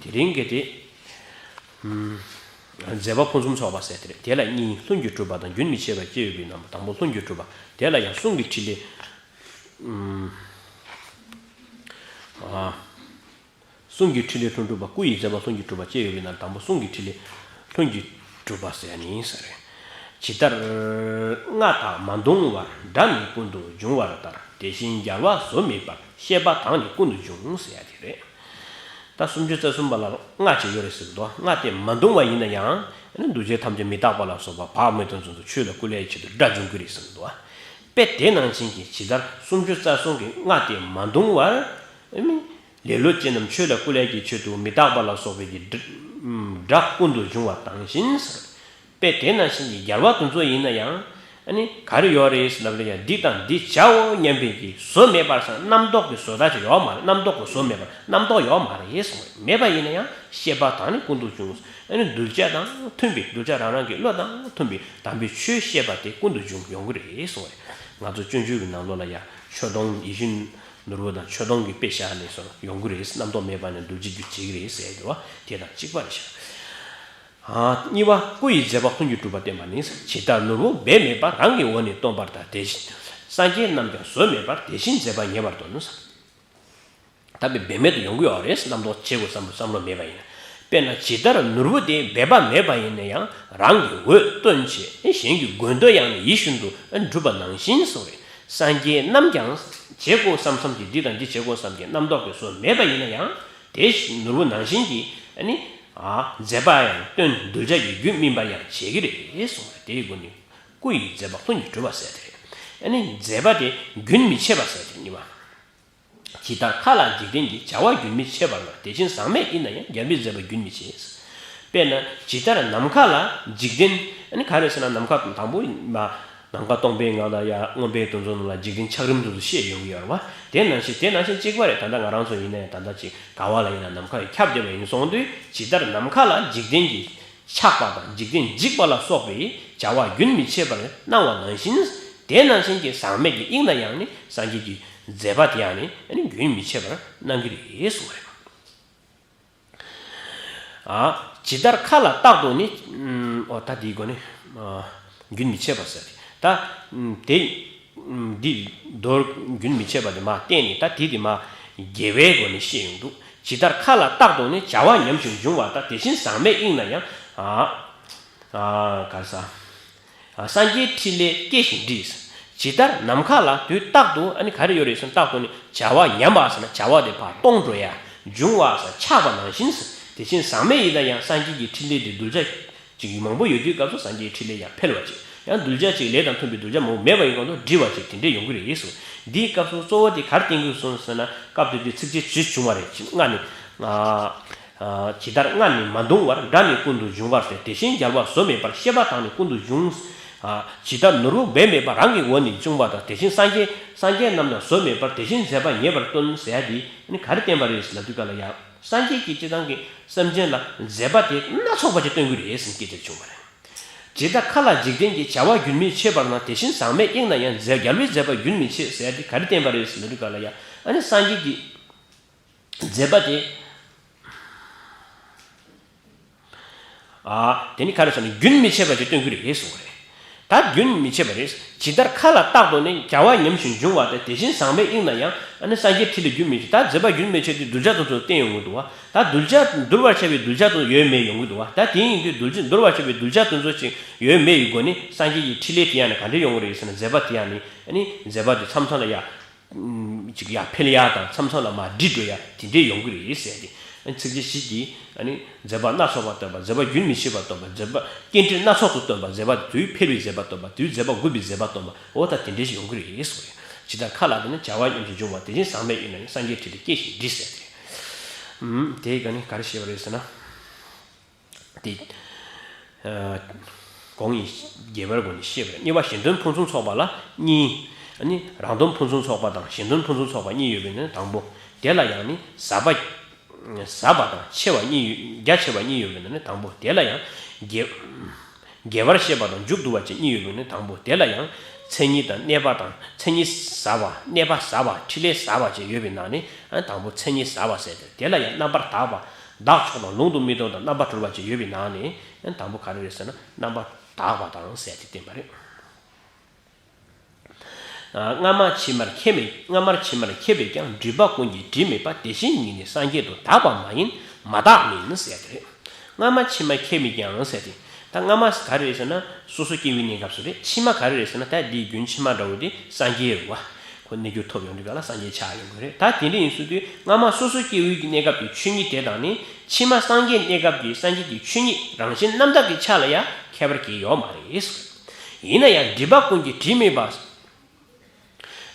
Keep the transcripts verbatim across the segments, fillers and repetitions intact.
དེ་རིང་གི་དེ། ཨམ། མཛད་པ་ཕུན་སུམ་ཚོགས་པ་ཟེར་དེ་རེད། དེ་ལ་གཉིས། ལྷུན་གྱིས་གྲུབ་པ་དང་རྒྱུན་མི་འཆད་པ་ཅེས་ཡོད་པའི་ནང་དང་པོ་ལྷུན་གྱིས་གྲུབ་པ། དེ་ལ་ཡང་གསུང་གི་ཕྲིན་ལས། ཨམ། ཨ། གསུང་གི་ཕྲིན་ལས་ལྷུན་གྲུབ་པ། སྐུ་ཡི་མཛད་པ་ལྷུན་གྱིས་གྲུབ་པ་ཅེས་ཡོད་པའི་ནང་དང་པོ་གསུང་གི་ཕྲིན་ལས་ལྷུན་གྱིས་གྲུབ་པ་ཟེར་ནི་ཟེར། ཇི་ལྟར་སྔགས་དག་མ་གདུང་བར། སྒྲ་ནི་ཀུན་ཏུ་འབྱུང་བ་ལྟར། དེ་བཞིན་རྒྱལ་བ་བཟོ་མེད་པར། བཤད་པ་དག་ནི་ཀུན་ཏུ་འབྱུང་ཟེར་ཡ་དེ་རེད། ད་སུམ་ཅུ་རྩ་གསུམ་པ་ལ་སྔགས་ཅིག་ཡོད་རེད་ཟེར་གི་འདུག་སྔགས་དེ་མ་གདུང་བ་ཡིན་ན་ཡང་། འདུ་བྱེད་ཐམས་ཅད་མི་རྟག་པ་ལ་སོགས་པ་བག་མེད་དུ་འཛིན་དུ་ཆོས་ལ་བསྐུལ་ཡའི་ཆེད་དུ་སྒྲ་འབྱུང་གི་རེད་ཟེར་གི་འདུག་དཔེ་དེ་ནང་བཞིན་གྱི་ཇི་ལྟར་སུམ་ཅུ་རྩ་གསུམ་གྱི་སྔགས་དེ་མ་གདུང་བར། ལེ་ལོ་ཅན་རྣམས་ཆོས་ལ་བསྐུལ་ཡས་ཀྱི་ཆེད་དུ་མི་རྟག་པ་ལ་སོགས་པའི་གི་སྒྲ་སྒྲ་ཀུན་ཏུ་འབྱུང་བ་དང་བཞིན། དཔེ་དེ་ནང་བཞིན་གྱི་རྒྱལ་བ་དེ་ཚོ་ཡིན་ན་ཡང་། ཨ་ནི་ག་རེ་ཡོད་རེད་ལབ་ན་ཡང་འདི་དང་འདི་བྱའོ་སྙམ་པའི་གི་བཟོ་མེད་པར་སང་རྣམ་རྟོག་གི་བཟོ་ལྟ་ཅིག་ཡོད་མ་རེད། རྣམ་རྟོག་གི་བཟོ་མེད་པར་རྣམ་རྟོག་ཡོད་མ་རེད་གསུངས་པ་རེད། མེད་པ་ཡིན་ན་ཡང་བཤད་པ་དང་ནི་ཀུན་ཏུ་འབྱུང་། ཨ་ནི་གདུལ་བྱ་དང་མཐུན་པའི་གདུལ་བྱ་རང་རང་གི་བློ་དང་མཐུན་པའི་དམ་པའི་ཆོས་བཤད་པ་དེ་ཀུན་ཏུ་འབྱུང་ཡོང་གི་རེད་གསུངས་པ་རེད། ང་ཚོ་སྤྱོད་འཇུག་གི་ནང་ལོགས་ལ་ཡང་ཆོས་དུང་ཡིད་བཞིན་ནོར་བུ་དང་ཆོས་དུང་གི་དཔེ་བཞག་ནས་སོ་ཡོང་གི་རེད། རྣམ་རྟོག་མེད་པ་ནི་གདུལ་བྱའི་རྒྱུ་བྱེད་ཀྱི་རེད་ཟེར་གྱི་བ་དེ་དང་གཅིག་པ་རེད་ཤག་ཨ། གཉིས་པ་སྐུ་ཡི་མཛད་པ་ལྷུན་གྱིས་གྲུབ་པ་བསྟན་པ་ནི། ཇི་ལྟར་ནོར་བུ་འབད་མེད་པར་རང་གི་འོག་ནས་སྟོན་པ་ལྟར། དེ་བཞིན་སངས་རྒྱས་རྣམས་ཀྱང་བཟོ་མེད་པར། དེ་བཞིན་མཛད་པ་ཉེ་བར་སྟོན། ད་འབད་མེད་དུ་ཡོང་གི་ཡོད་རེད། རྣམ་རྟོག་བྱེད་དགོས་བསམ་བློ་བསམ་བློ་མེད་པ་ཡིན་ན། དཔེར་ན་ཇི་ལྟར་ནོར་བུ་དེ་འབད་པ་མེད་པ་ཡིན་ན་ཡང་རང་གི་འོག་སྟོན་བྱེད། གཞན་གྱི་མགོན་དུ་ཡང་ནི་ཡིད་བཞིན་དུ་འགྲུབ་པ་ནང་བཞིན་གསུངས་རེད། སངས་རྒྱས་རྣམས་ཀྱང་བྱེད་དགོས་བསམ་བསམ་གྱི་འདི་དང་འདི་བྱེད་དགོས་བསམ་གྱི་རྣམ་རྟོག་གི་བཟོ་མེད་པ་ཡིན་ན་ཡང་། དེ་ནོར་བུ་ནང་བཞིན་གྱི་ཨ་ནི། ཨ། མཛད་པ་ཡང་སྟོན། གདུལ་བྱ་ཡི་རྒྱུད་སྨིན་པར་ཡང་བྱེད་ཀྱི་རེད་གསུངས་པ་རེད། དེའི་སྒོ་ནས་སྐུ་ཡི་མཛད་པ་ལྷུན་གྱིས་གྲུབ་པ་ཟེར་དེ་རེད། ཨ་ནི་མཛད་པ་དེ་རྒྱུན་མི་འཆད་པ་ཟེར་དེ་གཉིས་པ། ཇི་ལྟར་མཁའ་ལ་འཇིག་རྟེན་གྱི། བྱ་བ་རྒྱུན་མི་འཆད་པར་སྣང་། དེ་བཞིན་ཟག་མེད་ཡིན་ན་ཡང་། རྒྱལ་བའི་མཛད་པ་རྒྱུན་མི་འཆད། དཔེར་ན་ཇི་ལྟར་ནམ་མཁའ་ལ་འཇིག་རྟེན། ཨ་ནི་ག་རེ་ཟེར་ན་ནམ་མཁའ་དང་པོ་མ། ནམ་མཁའ་སྟོང་པའི་ངང་ལ་ཡ་མངོན་པའི་དོན་རྫོགས་ནང་ལ་འཇིག་རྟེན་ཆགས་རིམ་དུ་བཤད་ཡོང་གི་ཡོད་རེད་བ། དེ་ནང་བཞིན་དེ་ནང་བཞིན་གཅིག་པ་རེད། ད་ལྟ་ང་རང་ཚོ་ཡིན་ནའི་ད་ལྟ་ཅིག་ག་བ་ལ་ཡིན་ན་ནམ་མཁའ་ཡི་ཁྱབ་བསྡད་པ་ཡིན་སོང་དུས་ཇི་ལྟར་ནམ་མཁའ་ལ་འཇིག་རྟེན་གྱི་ཆགས་པ་དང་འཇིག་རྟེན་འཇིག་པ་ལ་སོགས་པའི་བྱ་བ་རྒྱུན་མི་འཆད་པར་སྣང་བ་ནང་བཞིན། དེ་ནང་བཞིན་གྱི་ཟག་མེད་ཀྱི་དབྱིངས་ན་ཡང་ནི་སངས་རྒྱས་ཀྱི་མཛད་པ་དེ་ཡང་ནི་རྒྱུན་མི་འཆད་པར་སྣང་གི་རེད་གསུངས་པ་རེད། ཨ། ཇི་ལྟར་མཁའ་ལ་རྟག་ཏུ་ནི། ཨོ་ད་འདིའི་སྒོ་ནས། ཨ། རྒྱུན་མི་འཆད་པ་ཟེར་ཏེ། ད། དེ། འདི་མདོར་རྒྱུན་མི་འཆད་པ་དེ་མ་བསྟན་ནས་ད་དེ་དེ་མ་རྒྱས་པའི་སྒོ་ནས་བཤད་ཡོང་འདུག་ཇི་ལྟར་མཁའ་ལ་རྟག་ཏུ་ནི། བྱ་བ་ཉམས་ཤིང་འབྱུང་བ་ལྟར། དེ་བཞིན་ཟག་མེད་དབྱིངས་ན་ཡང་། ཨ། ཨ། ག་རེ་ཟ། སངས་རྒྱས་ཕྲིན་ལས་སྐྱེ་ཞིང་འགྲིབ། ཇི་ལྟར་ནམ་མཁའ་ལ་དུས་རྟག་ཏུ་ཨ་ནི་ག་རེ་ཡོད་རེད་ཟེར་ན། རྟག་ཏུ་ནི་བྱ་བ་ཉམས་པ་ཟེར་ན་བྱ་བ་དེ་ཕར་སྟོང་འགྲོ་ཡ། འབྱུང་བ་ཟེར་ཆགས་པ་ནང་བཞིན། དེ་བཞིན་ཟག་མེད་ཡིན་ན་ཡང་སངས་རྒྱས་ཀྱི་ཕྲིན་ལས་དེ་གདུལ་བྱ་ཅིག་མང་པོ་ཡོད་དུས་སྐབས་སུ་སངས་རྒྱས་ཕྲིན་ལས་ཡང་འཕེལ་བ་ཅིག་ཡང་གདུལ་བྱ་ཅིག་ལས་དང་མཐུན་པའི་གདུལ་བྱ་མང་པོ་མེད་པ་ཡིན་གོང་དུ་འགྲིབ་པ་ཅིག་དེ་འདྲས་ཡོང་གི་རེད་གསུངས། འདིའི་སྐབས་སུ་གཙོ་བོ་དེ་ག་རེ་བསྟན་གྱི་ཡོད་གསུངས་ཟེར་ན། སྐབས་དེ་དུས་ཚིགས་བཅད་བཞི་བྱུང་བ་རེད། ལྔ་ནི། ཨ། ཇི་ལྟར་སྔར་ནི་མ་གདུང་བར། སྒྲ་ནི་ཀུན་ཏུ་འབྱུང་བར་ཐལ། དེ་བཞིན་རྒྱལ་བ་བཟོ་མེད་པར། བཤད་པ་དག་ནི་ཀུན་ཏུ་འབྱུང་། ཨ། ཇི་ལྟར་ནོར་བུ་འབད་མེད་པར། རང་གི་འོག་ནས་འབྱུང་བ་ལྟར། དེ་བཞིན་སངས་རྒྱས་སངས་རྒྱས་རྣམས་ཀྱང་བཟོ་མེད་པར། དེ་བཞིན་མཛད་པ་ཉེ་བར་སྟོན། ཟེར་ཡ་དེ་ནི་ག་རེ་བསྟན་པ་རེད་ལབ་དུས་སྐབས་ལ་ཡང་། སངས་རྒྱས་ཀྱི་སྤྱི་བཏང་གི་སེམས་ཅན་ལ་མཛད་པ་དེ་སྣ་ཚོགས་པ་ཅིག་སྟོན་གྱི་རེད་ཟེར་སྐད་ཆ་བྱུང་བ་རེད། ཇི་ལྟར་མཁའ་ལ་འཇིག་རྟེན་གྱི། བྱ་བ་རྒྱུན་མི་འཆད་པར་སྣང་། དེ་བཞིན་ཟག་མེད་དབྱིངས་ན་ཡང་། མཛད་རྒྱལ་བའི་མཛད་པ་རྒྱུན་མི་འཆད། ཟེར་ཡ་དེ་ག་རེ་བསྟན་པ་རེད་ལབ་དུས་སྐབས་ལ་ཡང་། ཨ་ནི་སངས་རྒྱས་ཀྱི་མཛད་པ་དེ། ཨ། དེ་ནི་ག་རེ་ཟེར་ན་རྒྱུན་མི་འཆད་པ་ཅིག་སྟོན་གྱི་རེད་གསུངས་པ་རེད། ད་རྒྱུན་མི་འཆད་པ་རེད། ཇི་ལྟར་མཁའ་ལ་རྟག་ཏུ་ནི། བྱ་བ་ཉམས་ཤིང་འབྱུང་བ་ལྟར། དེ་བཞིན་ཟག་མེད་དབྱིངས་ན་ཡང་། ཨ་ནི་སངས་རྒྱས་ཕྲིན་ལས་རྒྱུན་མི་འཆད། ད་མཛད་པ་རྒྱུན་མི་འཆད་དེ་གདུལ་བྱ་དེ་ཚོར་བསྟན་ཡོང་གི་འདུག་བ། ད་གདུལ་བྱ་འདུལ་བར་བྱ་བའི་གདུལ་བྱ་དེ་ཚོ་ཡོད་མེད་ཡོང་གི་འདུག་བ། ད་དེ་ཡིན་དུས་གདུལ་བྱ་འདུལ་བར་བྱ་བའི་གདུལ་བྱ་དེ་ཚོ་ཅིག་ཡོད་མེད་ཡི་སྒོ་ནས་སངས་རྒྱས་ཀྱི་ཕྲིན་ལས་དེ་ཡང་ནི་ག་འདྲས་ཡོང་གི་རེད་ཟེར་ན། མཛད་པ་དེ་ཡང་ནི། ཨ་ནི་མཛད་པ་དེ་མཚམས་མཚམས་ལ་ཡ། ཅིག་ཡར་འཕེལ་ཡ་དང་མཚམས་མཚམས་ལ་མར་འགྲིབ་འགྲོ་ཡ་དེ་འདྲས་ཡོང་གི་རེད་ཟེར་ཏེ། ཨ་ནི་ཚིགས་བཅད་བཞི་གིས་ཨ་ནི་མཛད་པ་སྣ་ཚོགས་པ་སྟོན་པ། མཛད་པ་རྒྱུན་མི་འཆད་པ་སྟོན་པ། མཛད་པ་སྐྱེ་འགྲིབ་སྣ་ཚོགས་སུ་སྟོན་པ། མཛད་པ་དུས་འཕེལ་བའི་མཛད་པ་སྟོན་པ། དུས་མཛད་པ་འགོད་པའི་མཛད་པ་སྟོན་པ། འོ་ད་དེ་འདྲས་ཞིག་ཡོང་གི་རེད་ཟེར་བ་རེད། ཇི་ལྟར་མཁའ་ལ་དེ་ནི་བྱ་བ་ཉམས་ཤིང་འབྱུང་བ། དེ་བཞིན་ཟག་མེད་དབྱིངས་ན་ཡང་། སངས་རྒྱས་ཕྲིན་ལས་སྐྱེ་ཞིང་འགྲིབ་ཟེར་ཏེ། ཨུམ། དེའི་སྒང་ནས་ག་རེ་བཤད་པ་རེད་ཟེར་ན། དེ། ཨ། གོང་ཡི་རྒྱས་པར་སྒོ་ནས་བཤད་པ་རེད། གཉིས་པ་གཞན་དོན་ཕུན་སུམ་ཚོགས་པ་ལ་གཉིས། ཨ་ནི་རང་དོན་ཕུན་སུམ་ཚོགས་པ་དང་གཞན་དོན་ཕུན་སུམ་ཚོགས་པ་གཉིས་ཡོད་པའི་ནང་ནས་དང་པོ། དེ་ལ་ཡང་ནི་ཟབ་པ། ཟབ་པ་དང་ཆེ་བ་གཉིས་ཡོད། རྒྱ་ཆེ་བ་གཉིས་ཡོད་པའི་ནང་ནས་དང་པོ། དེ་ལ་ཡང་རྒྱས། རྒྱས་པར་བཤད་པ་དང་མཇུག་བསྡུ་བ་བཅས་གཉིས་ཡོད་པའི་ནང་ནས་དང་པོ། དེ་ལ་ཡང་མཚན་ཉིད་དང་གནས་པ་དང་མཚན་ཉིད་ཟབ་པ། གནས་པ་ཟབ་པ། ཕྲིན་ལས་ཟབ་པ་བཅས་ཡོད་པའི་ནང་ནས་དང་པོ་མཚན་ཉིད་ཟབ་པ་ཟེར་ཏེ། དེ་ལ་ཡང་རྣམ་པར་དག་པ། བདག་ཕྱོགས་དང་ལུང་དུ་མི་རྟོག་དང་རྣམ་པར་གྲོལ་བ་བཅས་ཡོད་པའི་ནང་ནས་དང་པོ་ག་རེ་རེད་ཟེར་ན། རྣམ་པར་དག་པ་དང་ཟེར་དེ་བསྟན་པ་རེད། སྔ་མ་ཕྱི་མར་ཁྱད་མེད། སྔ་མར་ཕྱི་མར་ཁྱད་མེད་ཀྱང་། སྒྲིབ་པ་ཀུན་གྱི་དྲི་མེད་པ། དེ་བཞིན་ཉིད་ནི་སངས་རྒྱས་སོ། དག་པ་མ་ཡིན་མ་དག་མིན་ཟེར་དེ་རེད། སྔ་མ་ཕྱི་མ་ཁྱད་མེད་ཀྱང་ཟེར་ཏེ། ད་སྔ་མ་ག་རེ་རེད་ཟེར་ན། སོ་སོ་སྐྱེ་བོའི་གནས་སྐབས་སུ་རེད། ཕྱི་མ་ག་རེ་རེད་ཟེར་ན། ད་འདིའི་རྒྱུན་ཕྱི་མ་འདྲ་བོ་དེ་སངས་རྒྱས་རེད་བ། ཁོ་གནས་གྱུར་ཐོབ་ཡོང་དུས་ག་ལ་སངས་རྒྱས་ཆགས་ཡོང་གི་རེད། ད་དེ་འདྲ་ཡིན་ཚུལ་དུས་སྔ་མ་སོ་སོ་སྐྱེ་བོའི་གནས་སྐབས་ཀྱི་ཆོས་ཉིད་དེ་དང་ནི། ཕྱི་མ་སངས་རྒྱས་གནས་སྐབས་ཀྱི་སངས་རྒྱས་ཀྱི་ཆོས་ཉིད་རང་བཞིན་རྣམ་དག་གི་ཆ་ལ་ཡང་ཁྱད་པར་གྱིས་ཡོད་མ་རེད། ཡིན་ན་ཡང་སྒྲིབ་པ་ཀུན་གྱི་དྲི་མེད་པ།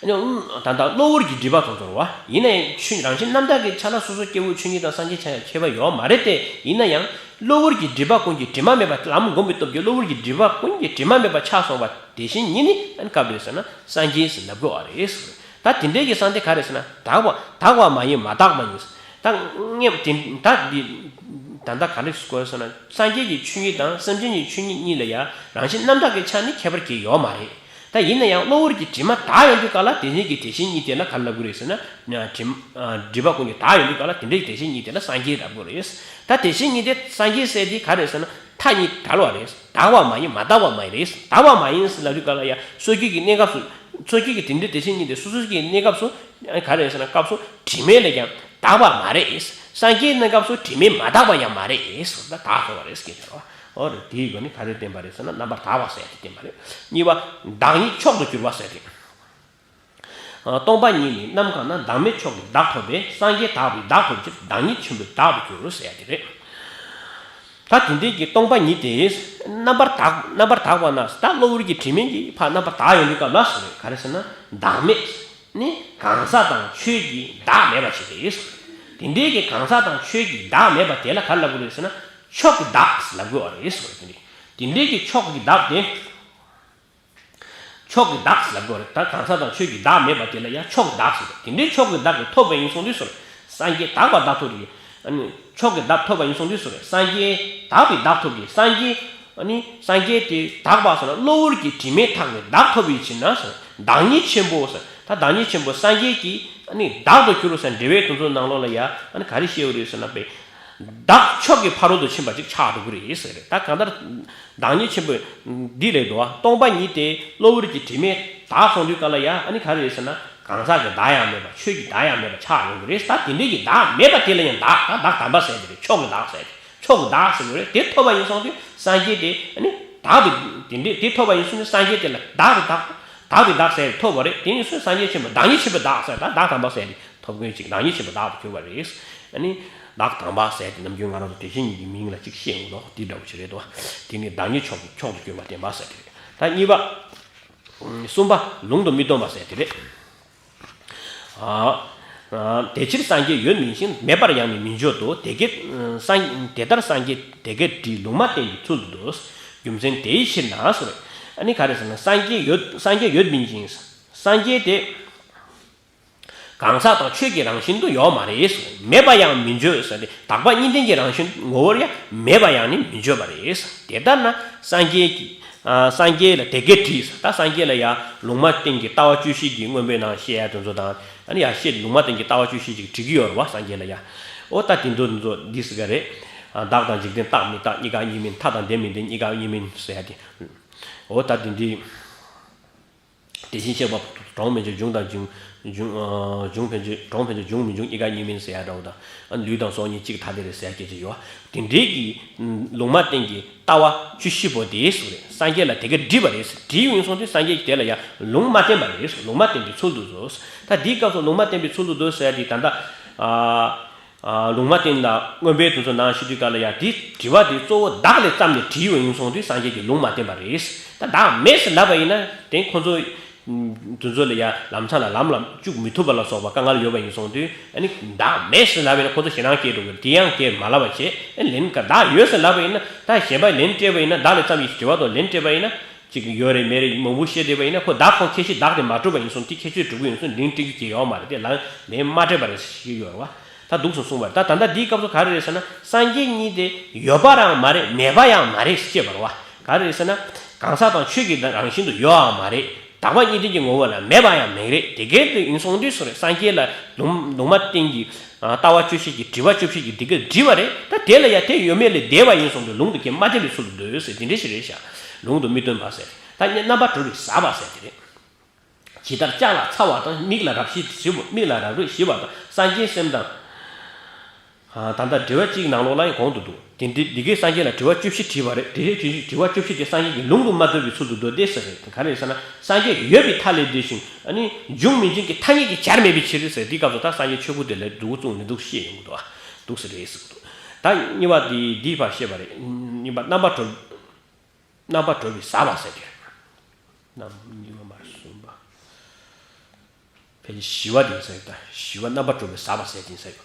ད་ལྟ་གློ་བུར་གྱི་སྒྲིབ་པ་དང་ཚོར་བ། ཡིན་ན་ཡང་ཆོས་རང་བཞིན་རྣམ་དག་གི་ཆ་ལ་སོ་སོ་སྐྱེ་བོའི་ཆོས་ཉིད་དང་སངས་རྒྱས་ཆ་ཡང་ཁྱད་པར་ཡོད་མ་རེད་དེ། ཡིན་ན་ཡང་གློ་བུར་གྱི་སྒྲིབ་པ་ཀུན་གྱི་དྲི་མ་མེད་པ། ལམ་སྒོམ་པའི་སྟོབས་ཀྱིས་གློ་བུར་གྱི་སྒྲིབ་པ་ཀུན་གྱི་དྲི་མ་མེད་པ་ཆགས་སོང་བ་དེ་བཞིན་ཉིད་ནི་ཨ་ནི་ག་རེ་རེད་ཟེར་ན། སངས་རྒྱས་ཟེར་ལབ་དགོས་པ་རེད། ད་དེ་འདྲའི་གི་སངས་རྒྱས་ག་རེ་ཟེར་ན། དག་པ་དག་པ་མ་ཡིན་མ་དག་མ་ཡིན། ད་ངེས་དེ་ད་འདི་ད་ལྟ་ག་རེ་དགོས་ཟེར་ན། སངས་རྒྱས་ཀྱི་ཆོས་ཉིད་དང་སེམས་ཅན་གྱི་ཆོས་ཉིད་གཉིས་ལ་ཡང་རང་བཞིན་རྣམ་དག་གི་ཆ་ནི་ཁྱད་པར་གྱིས་ཡོད་མ་རེད། ད་ཡིན་ན་ཡང་གློ་བུར་གྱི་དྲི་མ་དག་ཡོང་དུས་ག་ལ་དེ་ཉིད་ཀྱི་དེ་བཞིན་ཉིད་དེ་ལ་ག་རེ་ལབ་དགོས་རེད་ཟེར་ན། དྲི་མ་སྒྲིབ་པ་ཀུན་གྱི་དག་ཡོང་དུས་ག་ལ་དེ་འདྲའི་དེ་བཞིན་ཉིད་དེ་ལ་སངས་རྒྱས་ལབ་དགོས་རེད། ད་དེ་བཞིན་ཉིད་དེ་སངས་རྒྱས་ཟེར་དེ་ག་རེད་ཟེར་ན། མཐའ་གཉིས་བྲལ་བ་རེད། དག་པ་མ་ཡིན་མ་དག་པ་མ་ཡིན་རེད། དག་པ་མ་ཡིན་ཟེར་ལབ་དུས་ག་ལ་ཡང་སོ་སྐྱེ་གི་གནས་སྐབས་སུ། སོ་སྐྱེ་གི་དེ་འདྲའི་དེ་བཞིན་ཉིད་དེ་སོ་སོ་སྐྱེ་གི་གནས་སྐབས་སུ་ག་རེ་ཟེར་ན། སྐབས་སུ་དྲི་མེད་ལས་ཀྱང་དག་པ་མ་རེད། སངས་རྒྱས་གནས་སྐབས་སུ་དྲི་མེད་མ་དག་པ་ཡང་མ་རེད། ད་དག་སོང་བ་རེད་ཟེར་གྱི་འདུག་བ། འོ་རེད། དེའི་སྒོ་ནས་ག་རེ་བསྟན་པ་རེད་ཟེར་ན། རྣམ་པར་དག་པ་ཟེར་དེ་བསྟན་པ་རེད། གཉིས་པ། བདག་ཉིད་མཆོག་ཏུ་གྱུར་པ་ཟེར་དེ། སྟོང་པ་ཉིད་ནི་ནམ་གང་ན། བདག་མེད་མཆོག་གི་བདག་ཐོབ་པས། སངས་རྒྱས་དག་པའི་བདག་ཐོབ་ཕྱིར། བདག་ཉིད་ཆེན་པོའི་བདག་ཏུ་གྱུར་ཟེར་ཡ་དེ་རེད། ད་དེ་འདྲའི་གི་སྟོང་པ་ཉིད་དེ་རྣམ་པར་དག་རྣམ་པར་དག་པ་ན། ད་གློ་བུར་གྱི་དྲི་མས་ཀྱི་ཕར་རྣམ་པར་དག་ཡོང་དུས་སྐབས་ལ་ཟེར་རེད། ག་རེ་ཟེར་ན། བདག་མེད་ནི་གང་ཟག་དང་ཆོས་ཀྱི་བདག་མེད་པ་ཞིག་རེད། དེ་འདྲའི་གི་གང་ཟག་དང་ཆོས་ཀྱི་བདག་མེད་པ་དེ་ལ་ག་རེ་ལབ་དགོས་རེད་ཟེར་ན། མཆོག་གི་བདག་ལབ་དགོས་པ་རེད་ཟེར་བ་དེ་འདྲ། དེ་འདྲའི་གི་མཆོག་གི་བདག་དེ། མཆོག་གི་བདག་ཟེར་ལབ་དགོས་རེད། ད་གང་ཟག་དང་ཆོས་ཀྱི་བདག་མེད་པ་དེ་ལ་ཡང་མཆོག་གི་བདག་ཟེར། དེ་འདྲའི་མཆོག་གི་བདག་གིས་ཐོབ་པ་ཡིན་སོང་དུས་སུ། སངས་རྒྱས་དག་པ་བདག་ཐོབ་ཀྱི། ཨ་ནི་མཆོག་གི་བདག་ཐོབ་པ་ཡིན་སོང་དུས་སུ། སངས་རྒྱས་དག་པའི་བདག་ཐོབ་ཀྱི། སངས་རྒྱས། ཨ་ནི་སངས་རྒྱས་དེ་དག་པ་ཟེར་ན་གློ་བུར་གྱི་དྲི་མས་ཐག་པའི་བདག་ཐོབ་པའི་ཕྱིར་ན་ཟེར། བདག་ཉིད་ཆེན་པོ་ཟེར། ད་བདག་ཉིད་ཆེན་པོ་སངས་རྒྱས་ཀྱི་ཨ་ནི་བདག་ཏུ་གྱུར་ཟེར། འགྲེལ་པའི་དོན་ཚོ་ནང་ལོགས་ལ་ཡང་ཨ་ནི་ག་རེ་བཤད་ཡོད་རེད་ཟེར་ན། པའི་བདག་མཆོག་གི་ཕ་རོལ་ཏུ་ཕྱིན་པ་ཅིག་ཆགས་འགྲོ་གི་རེད་ཟེར་རེད། ད་གང་ལྟར་བདག་ཉིད་ཆེན་པོ་འདི་ལས་དོ། སྟོང་པ་ཉིད་དེ་གློ་བུར་གྱི་དྲི་མས་དག་སོང་དུས་ག་ལ་ཡ། ཨ་ནི་ག་རེ་རེད་ཟེར་ན། གང་ཟག་གི་བདག་ཡང་མེད་པ། ཆོས་ཀྱི་བདག་ཡང་མེད་པ་ཆགས་ཡོང་གི་རེད། ད་དེ་འདྲའི་གི་བདག་མེད་པ་དེ་ལ་ཡང་བདག་ད་བདག་དམ་པ་ཟེར་གྱི་རེད། མཆོག་གི་བདག་ཟེར་གྱི་རེད། མཆོག་གི་བདག་ཟེར་གྱི་རེད། དེ་ཐོབ་པ་ཡིན་སོང་དུས་སངས་རྒྱས་དེ་ཨ་ནི་བདག་ཏུ། དེ་འདྲའི་དེ་ཐོབ་པ་ཡིན་སོང་དུས་སངས་རྒྱས་དེ་ལ་བདག་གི་བདག་བདག་གི་བདག་ཟེར་ཐོབ་པ་རེད། དེ་ཡིན་སོང་སངས་རྒྱས་ཆེན་པོ་བདག་ཉིད་ཆེན་པོའི་བདག་ཟེར། ད་བདག་དམ་པ་ཟེར་ཏེ་ཐོབ་མཁན་ཅིག་བདག་ཉིད་ཆེན་པོའི་བདག་ཏུ་གྱུར་པ་རེད། ཨ་ནི་བདག་དམ་པ་ཟེར་ཏེ་ནམ་རྒྱུན་ང་རང་ཚོ་དེ་བཞིན་ཉིད་ཀྱི་མིང་ལ་ཅིག་བཤད་འོང་དོ། དེ་འདྲ་བོ་ཞིག་རེད་དོ། དེ་ནི་བདག་ཉིད་མཆོག་གི་མཆོག་ཏུ་གྱུར་པ་བསྟན་པ་ཟེར་དེ་རེད། ད་གཉིས་པ། གསུམ་པ། ལུང་དུ་མི་སྟོན་པ་ཟེར་དེ་རེད། ཨ། ཨ། དེ་ཕྱིར་སངས་རྒྱས་ཡོད་མིན་ཞིང་། མེད་པར་ཡང་ནི་མི་འགྱུར་དོ། དེ་སྐད་སངས། དེ་ལྟར་སངས་རྒྱས་དེ་སྐད་བྲིས། ལུང་མ་བསྟན་གྱི་ཚུལ་དུ་འདོད། རྒྱུ་མཚན་དེའི་ཕྱིར་ན་ཟེར། ཨ་ནི་ག་རེ་ཟེར་ན། སངས་རྒྱས་ཡོད། སངས་རྒྱས་ཡོད་མིན་ཞིང་། སངས་རྒྱས་དེ་གང་ཟག་དང་ཆོས་ཀྱི་རང་བཞིན་དུ་ཡོད་མ་རེད། མེད་པ་ཡང་མི་འགྱུར་ཟེར་ཏེ། དག་པ་གཉིས་ལྡན་གྱི་རང་བཞིན་ངོ་བོར་ཡང་མེད་པ་ཡང་ནི་མི་འགྱུར་བ་རེད། དེ་ལྟར་ན་སངས་རྒྱས་ཀྱི། ཨ། སངས་རྒྱས་ལ་དེ་སྐད་བྲིས། ད་སངས་རྒྱས་ལ་ཡང་ལུང་མ་བསྟན་གྱི་ལྟ་བ་བཅུ་བཞི་གི་མངོན་པའི་ནང་བཤད་ཡ་དེ་ཚོ་དང་། ཨ་ནི་ཡང་བཤད། ལུང་མ་བསྟན་གྱི་ལྟ་བ་བཅུ་བཞི་ཅིག་བྲིས་ཀྱི་ཡོད་རེད་བ། སངས་རྒྱས་ལ་ཡང་། འོ་ད་དེ་ཚོ་འདི་ཟེར་ག་རེད། ཨ། བདག་དང་འཇིག་རྟེན་རྟག་མི་རྟག་གཉིས་ཀ་གཉིས་མིན། ཐ་དང་དེ་མི་དེ་གཉིས་ཀ་གཉིས་མིན་ཟེར་ཡ་དེ། འོ་ད་དེ་འདི། དེ་བཞིན་གཤེགས་པ་གྲོང་མི་འཇིག། འབྱུང་དང་འབྱུང་། འབྱུང་། ཨ། འབྱུང་ཕན་ཆད། གྲོང་ཕན་ཆད། འབྱུང་མི་འབྱུང་གཉིས་ཀ་གཉིས་མིན་ཟེར་ཡ་འདྲ་བོ་དང་། ཨ། ལུས་དང་སྲོག་གཉིས་གཅིག་ཐ་དད་རེད་ཟེར་ཡ་སྐད་ཆ་ཡོད། དེ་འདྲའི་གི་ལུང་མ་བསྟན་གྱི་ལྟ་བ་བཅུ་བཞི་པོ་དེ་ཟེར་རེད། སངས་རྒྱས་ལ་དེ་སྐད་བྲིས་པ་རེད། བྲིས་ཡོང་སོང་དུས་སངས་རྒྱས་ཀྱིས་དེ་ལ་ཡང་ལུང་མ་བསྟན་པ་རེད། ལུང་མ་བསྟན་པའི་ཚུལ་དུ་བཟོ། ད་འདིའི་སྐབས་སུ་ལུང་མ་བསྟན་པའི་ཚུལ་དུ་བཟོ་ཟེར་ཡ་དེ་ད་ལྟ། ཨ། ཨ། ལུང་མ་བསྟན་དང་མངོན་པའི་དོན་ཚོ་ནང་བཤད་དུས་ག་ལ་ཡ། དེ་དྲི་བ་དེ་གཙོ་བོ་བདག་ལ་བརྩམས་ནས་བྲིས་ཡོད་ཡིན་སོང་དུས་སངས་རྒྱས་ཀྱིས་ལུང་མ་བསྟན་པ་རེད། ད་བདག་མེད་ཟེར་ལབ་པ་ཡིན་ན་དེ་ཁོ་ཚོ་དེ་ཚོ་ལ་ཡ་ལམ་སང་ལ་ལམ་ལ་བཅུག་མི་ཐུབ་པ་ལ་སོགས་པ་དཀའ་ངལ་ཡོད་པ་ཡིན་སོང་དུས། ཨ་ནི་བདག་མེད་ཟེར་ལབ་པ་ཡིན་ན་ཁོ་ཚོ་ཞེད་སྣང་སྐྱེ་འགྲོ་གི་རེད། དེ་ཡང་དེ་མ་ལབ་པ་བྱས། ཨ་ནི་ལན་ག་བདག་ཡོད་ཟེར་ལབ་པ་ཡིན་ན། ད་གཞན་པ་ལན་སྤྲད་པ་ཡིན་ན། བདག་ལ་བརྩམས་ཡོད་ཞེས་དྲི་བ་དང་ལན་སྤྲད་པ་ཡིན་ན། ཅིག་ཡོད་རེད་མེད་རེད་མང་པོ་བཤད་བསྡད་པ་ཡིན་ན། ཁོ་བདག་ཁོང་ཁྱད་ཆོས་བདག་དེ་མ་གྲུབ་པ་ཡིན་སོང་། དེ་ཁྱད་ཆོས་གྲུབ་ཀྱི་ཡིན་སོང་། ལན་སྤྲད་རྒྱུ་ཅིག་ཡོད་མ་རེད་དེ། ལན་ལན་མ་སྤྲད་པ་རེད་ཞེས་ཡོད་རེད་བ། ད་འདུག་སེ་གསུངས་པ་རེད། ད་ད་ལྟ་འདིའི་སྐབས་སུ་ག་རེ་རེད་ཟེར་ན། སངས་རྒྱས་ཉིད་དེ་ཡོད་པ་རང་མ་རེད། མེད་པ་ཡང་མ་རེད་ཅེས་པ་རེད་བ། ག་རེ་རེད་ཟེར་ན། གང་ཟག་དང་ཆོས་ཀྱི་རང་བཞིན་དུ་ཡོད་ཡང་མ་རེད། དག་པ་གཉིས་ལྡན་གྱི་ངོ་བོ་ལ་མེད་པ་ཡང་མེད་རེད། དེ་གའི་དུས་ཡིན་སོང་དུས་སུ་རེད། སངས་རྒྱས་ལ་ལུང་ལུང་མ་བསྟན་གྱི་ལྟ་བ་བཅུ་བཞི་གི་དྲི་བ་བཅུ་བཞི་གི་འདི་ག་དྲིས་པ་རེད། ད་དེ་ལ་ཡང་དེ་ཡོད་མེད་ལས་འདས་པ་ཡིན་སོང་དུས་ལུང་དུ་གེ་མ་བསྟན་པའི་ཚུལ་དུ་འདོད་ཟེར་དེ་འདྲ་ཞིག་རེད་ཤག་ལུང་དུ་མི་སྟོན་པ་ཟེར། ད་རྣམ་པར་གྲོལ་བའི་ཟབ་པ་ཟེར་དེ་རེད། ཇི་ལྟར་ལྕགས་ལ་ཚ་བ་དང་། མིག་ལ་རབ་ཞི་ཞི་བ། མིག་ལ་རབ་རིབ་ཞི་བ་དང་། སངས་རྒྱས་སེམས་དང་། ད་ལྟ་དྲི་བ་གཅིག་ནང་ལོགས་ལ་ཡང་གོང་དུ་འདུག་དེ་འདི་འདི་གའི་སངས་རྒྱས་ལ་དྲི་བ་བཅུ་བཞི་དྲིས་པ་རེད། དེ་དྲི་བ་བཅུ་བཞི་དེ་སངས་རྒྱས་ཀྱིས་ལུང་དུ་མ་བསྟན་པའི་ཚུལ་དུ་འདོད་དེ་ཟེར་རེད། ག་རེ་ཟེར་ན་སངས་རྒྱས་ཀྱིས་ཡོད་པའི་མཐའ་ལས་འདས་ཤིང་ཨ་ནི་འབྱུང་མིན་འབྱུང་གི་ཐ་སྙད་ཀྱིས་སྦྱར་མེད་པའི་ཕྱིར་ཟེར། འདི་སྐབས་སུ་ད་སངས་རྒྱས་ཆོས་སྐུ་དེ་ལས་འདུག་གཙུག་ནས་འདུག་བཤད་ཡོང་གི་འདུག་ཨ། འདུག་ཟེར་རེད་ཟེར་གི་འདུག་ད་གཉིས་པ་དེ་འདིའི་བར་བཤད་པ་རེད། གཉིས་པ་རྣམ་པར་གྲོལ། རྣམ་པར་གྲོལ་བའི་ཟབ་པ་ཟེར་དེ། རྣམ་གཉིས་པ་མ་གསུམ་པ། ཕལ་ཆེར་བཞི་པ་དེ་ཟེར་ད། བཞི་པ་རྣམ་པར་གྲོལ་བའི་ཟབ་པ་ཟེར་དེ་ཟེར།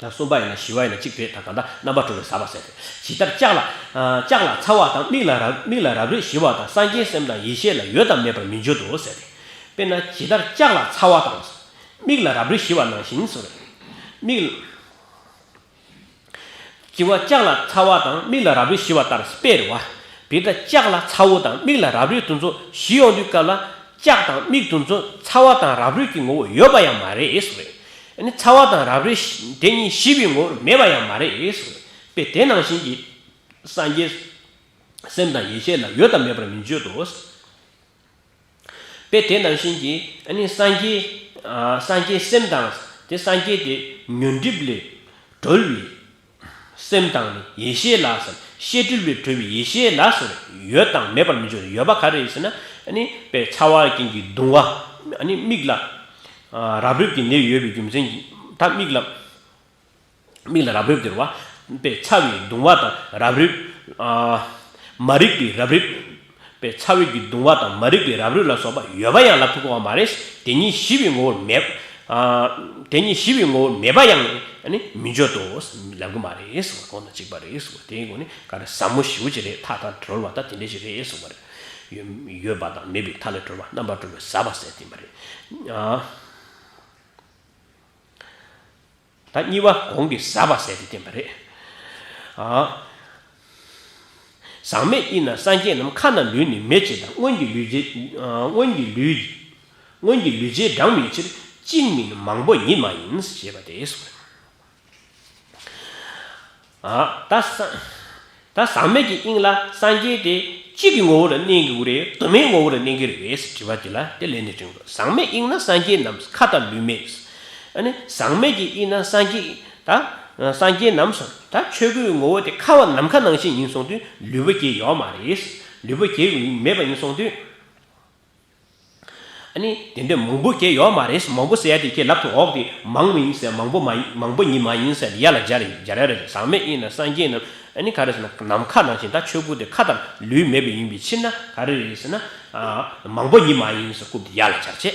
ད་གསུམ་པ་ཡིན་ན་བཞི་པ་ཡིན་ན་གཅིག་རེད། ད་གང་ལྟར་རྣམ་པར་གྲོལ་བའི་ཟབ་པ་ཟེར་དེ། ཇི་ལྟར་ལྕགས་ལ་ལྕགས་ལ་ཚ་བ་དང་། མིག་ལ་རབ་མིག་ལ་རབ་རིབ་ཞི་བ་དང་། སངས་རྒྱས་སེམས་དང་ཡེ་ཤེས་ལ་ཡོད་དང་མེད་པར་མི་འགྱུར་ཏོ་ཟེར་ཏེ། དཔེར་ན་ཇི་ལྟར་ལྕགས་ལ་ཚ་བ་དང་། མིག་ལ་རབ་རིབ་ཞི་བ་ནང་བཞིན་ཟེར། མིག་ལྕི་བ་ལྕགས་ལ་ཚ་བ་དང་མིག་ལ་རབ་རིབ་ཞི་བ་ལྟར་དཔེ་རེད་བ། དཔེ་ད་ལྕགས་ལ་ཚ་བོ་དང་མིག་ལ་རབ་རིབ་དེ་ཚོ་ཞི་ཡོང་དུས་སྐབས་ལ་ལྕགས་དང་མིག་དེ་ཚོ་ཚ་བ་དང་རབ་རིབ་ཀྱི་ངོ་བོ་ཡོད་པ་ཡང་མ་རེད་ཟེར། ཨ་ནི་ཚ་བ་དང་རབ་རིབ་དེ་གཉིས་ཞི་བའི་ངོ་བོར་མེད་པ་ཡང་མ་རེད་ཟེར། དཔེ་དེ་ནང་བཞིན་གྱི་སངས་རྒྱས་སེམས་དང་ཡེ་ཤེས་ལ་ཡོད་དང་མེད་པར་མི་འགྱུར་ཏོ། དཔེ་དེ་ནང་བཞིན་གྱི་ཨ་ནི་སངས་རྒྱས་ཨ་སངས་རྒྱས་སེམས་དང་དེ་སངས་རྒྱས་དེ་ཉོན་སྒྲིབ་ལས་གྲོལ་བའི་སེམས་དང་ནི་ཡེ་ཤེས་ལ་ཟེར། ཤེས་སྒྲིབ་ལས་གྲོལ་བའི་ཡེ་ཤེས་ལ་ཟེར། ཡོད་དང་མེད་པར་མི་འགྱུར། ཡོད་པ་ག་རེ་ཡིན་ཟེར་ན་ཨ་ནི་དཔེ་ཚ་བ་རྐྱེན་གྱིས་གདུང་བ་ཨ་ནི་མིག་ལ་ཨ་རབ་རིབ་ཀྱི་ནད་ཡོད་པའི་རྒྱུ་མཚན་གྱིས་ད་མིག་ལ། མིག་ལ་རབ་རིབ་དེ་རེད་བ། དཔེ་ཚ་བའི་གདུང་བ་དང་རབ་རིབ། ཨ་མ་རིག་པའི་རབ་རིབ། དཔེ་ཚ་བའི་གི་གདུང་བ་དང་མ་རིག་པའི་རབ་རིབ་ལ་སོགས་པ་ཡོད་པ་ཡང་ལབ་ཐུབ་ཀྱི་མ་རེད། དེ་ཉིད་ཞི་བའི་ངོ་བོར་མེད། ཨ་དེ་ཉིད་ཞི་བའི་ངོ་བོར་མེད་པ་ཡང་ནི་མི་འགྱུར་ཏོ་ལབ་ཀྱི་མ་རེད་ཟེར་བ། གོང་དང་གཅིག་པ་རེད་ཟེར་བ། དེའི་སྒོ་ནས་ག་རེ་ཟབ་མོ་ཞེ་པོ་ཅིག་རེད། མཐའ་དང་གྲོལ་བ་ད་དེ་འདྲ་ཞིག་རེད་ཟེར་བ་རེད། ཡོད་ཡོད་པ་དང་མེད་པའི་མཐའ་ལས་གྲོལ་བ་རྣམ་པར་གྲོལ་བའི་ཟབ་པ་ཟེར་དེ་མ་རེད། ཨ། ད་གཉིས་པ་གོང་གི་ཟབ་པ་ཟེར་ཏེ་བསྟན་པ་རེད། ཨ། ཟག་མེད་དབྱིངས་ན་སངས་རྒྱས་རྣམས། ཁ་ན་ལུས་ནི་མེད་ཅེས་དང་། སྔོན་གྱི་ལུས་བྱས་ཨ། སྔོན་གྱི་ལུས་སྔོན་གྱི་ལུས་བྱས་འབྲང་བའི་ཕྱིར། གཅིག་མིན་མང་པོ་ཉིད་མ་ཡིན་ཞེས་པ་དེ་གསུངས། ཨ། ད་ས། ད་ཟག་མེད་ཀྱི་དབྱིངས་ལ་སངས་རྒྱས་དེ་གཅིག་གི་ངོ་བོ་ལ་གནས་ཀྱི་རེད། དུ་མའི་ངོ་བོ་ལ་གནས་ཀྱི་རེད་ཟེར་དྲི་བ་དེ་ལ་དེ་ལན་དེ་དྲན་དགོས། ཟག་མེད་དབྱིངས་ན་སངས་རྒྱས་རྣམས། ཁ་དང་ལུས་མེད། ཨ་ནི་ཟག་མེད་ཀྱི་དབྱིངས་ན་སངས་རྒྱས་ད་སངས་རྒྱས་རྣམས་སོ། ད་ཆོས་སྐུའི་ངོ་བོ་དེ་ཁ་བ་ནམ་མཁའ་ནང་བཞིན་ཡིན་སོང་དུས་ལུས་པོ་བརྒྱད་ཡོད་མ་རེད། ལུས་པོ་བརྒྱད་མེད་པ་ཡིན་སོང་དུས། ཨ་ནི་དེ་འདྲའི་མང་པོ་སྐྱེ་ཡོད་མ་རེད། མང་པོ་ཟེར་ཡ་དེ་ཁྱེད་ལབ་ཐུབ་འོག་དེ་མང་མི་ཡིན་ཟེར། མང་པོ་མ་ཡིན། མང་པོ་ཉིད་མ་ཡིན་ཟེར་ཡ་ལ་སྦྱར་སྦྱར་ཡ་རེད། ཟག་མེད་དབྱིངས་ན་སངས་རྒྱས་རྣམས། ཨ་ནི་ག་རེ་ཟེར་ན་ནམ་མཁའ་ནང་བཞིན་ད་ཆོས་སྐུ་དེ་ཁ་དང་ལུས་མེད་པ་ཡིན་པའི་ཕྱིར་ན་ག་རེ་རེད་ཟེར་ན། ཨ། མང་པོ་ཉིད་མ་ཡིན་ཟེར་རྐུབ་དེ་ཡ་ལ་སྦྱར་བྱས།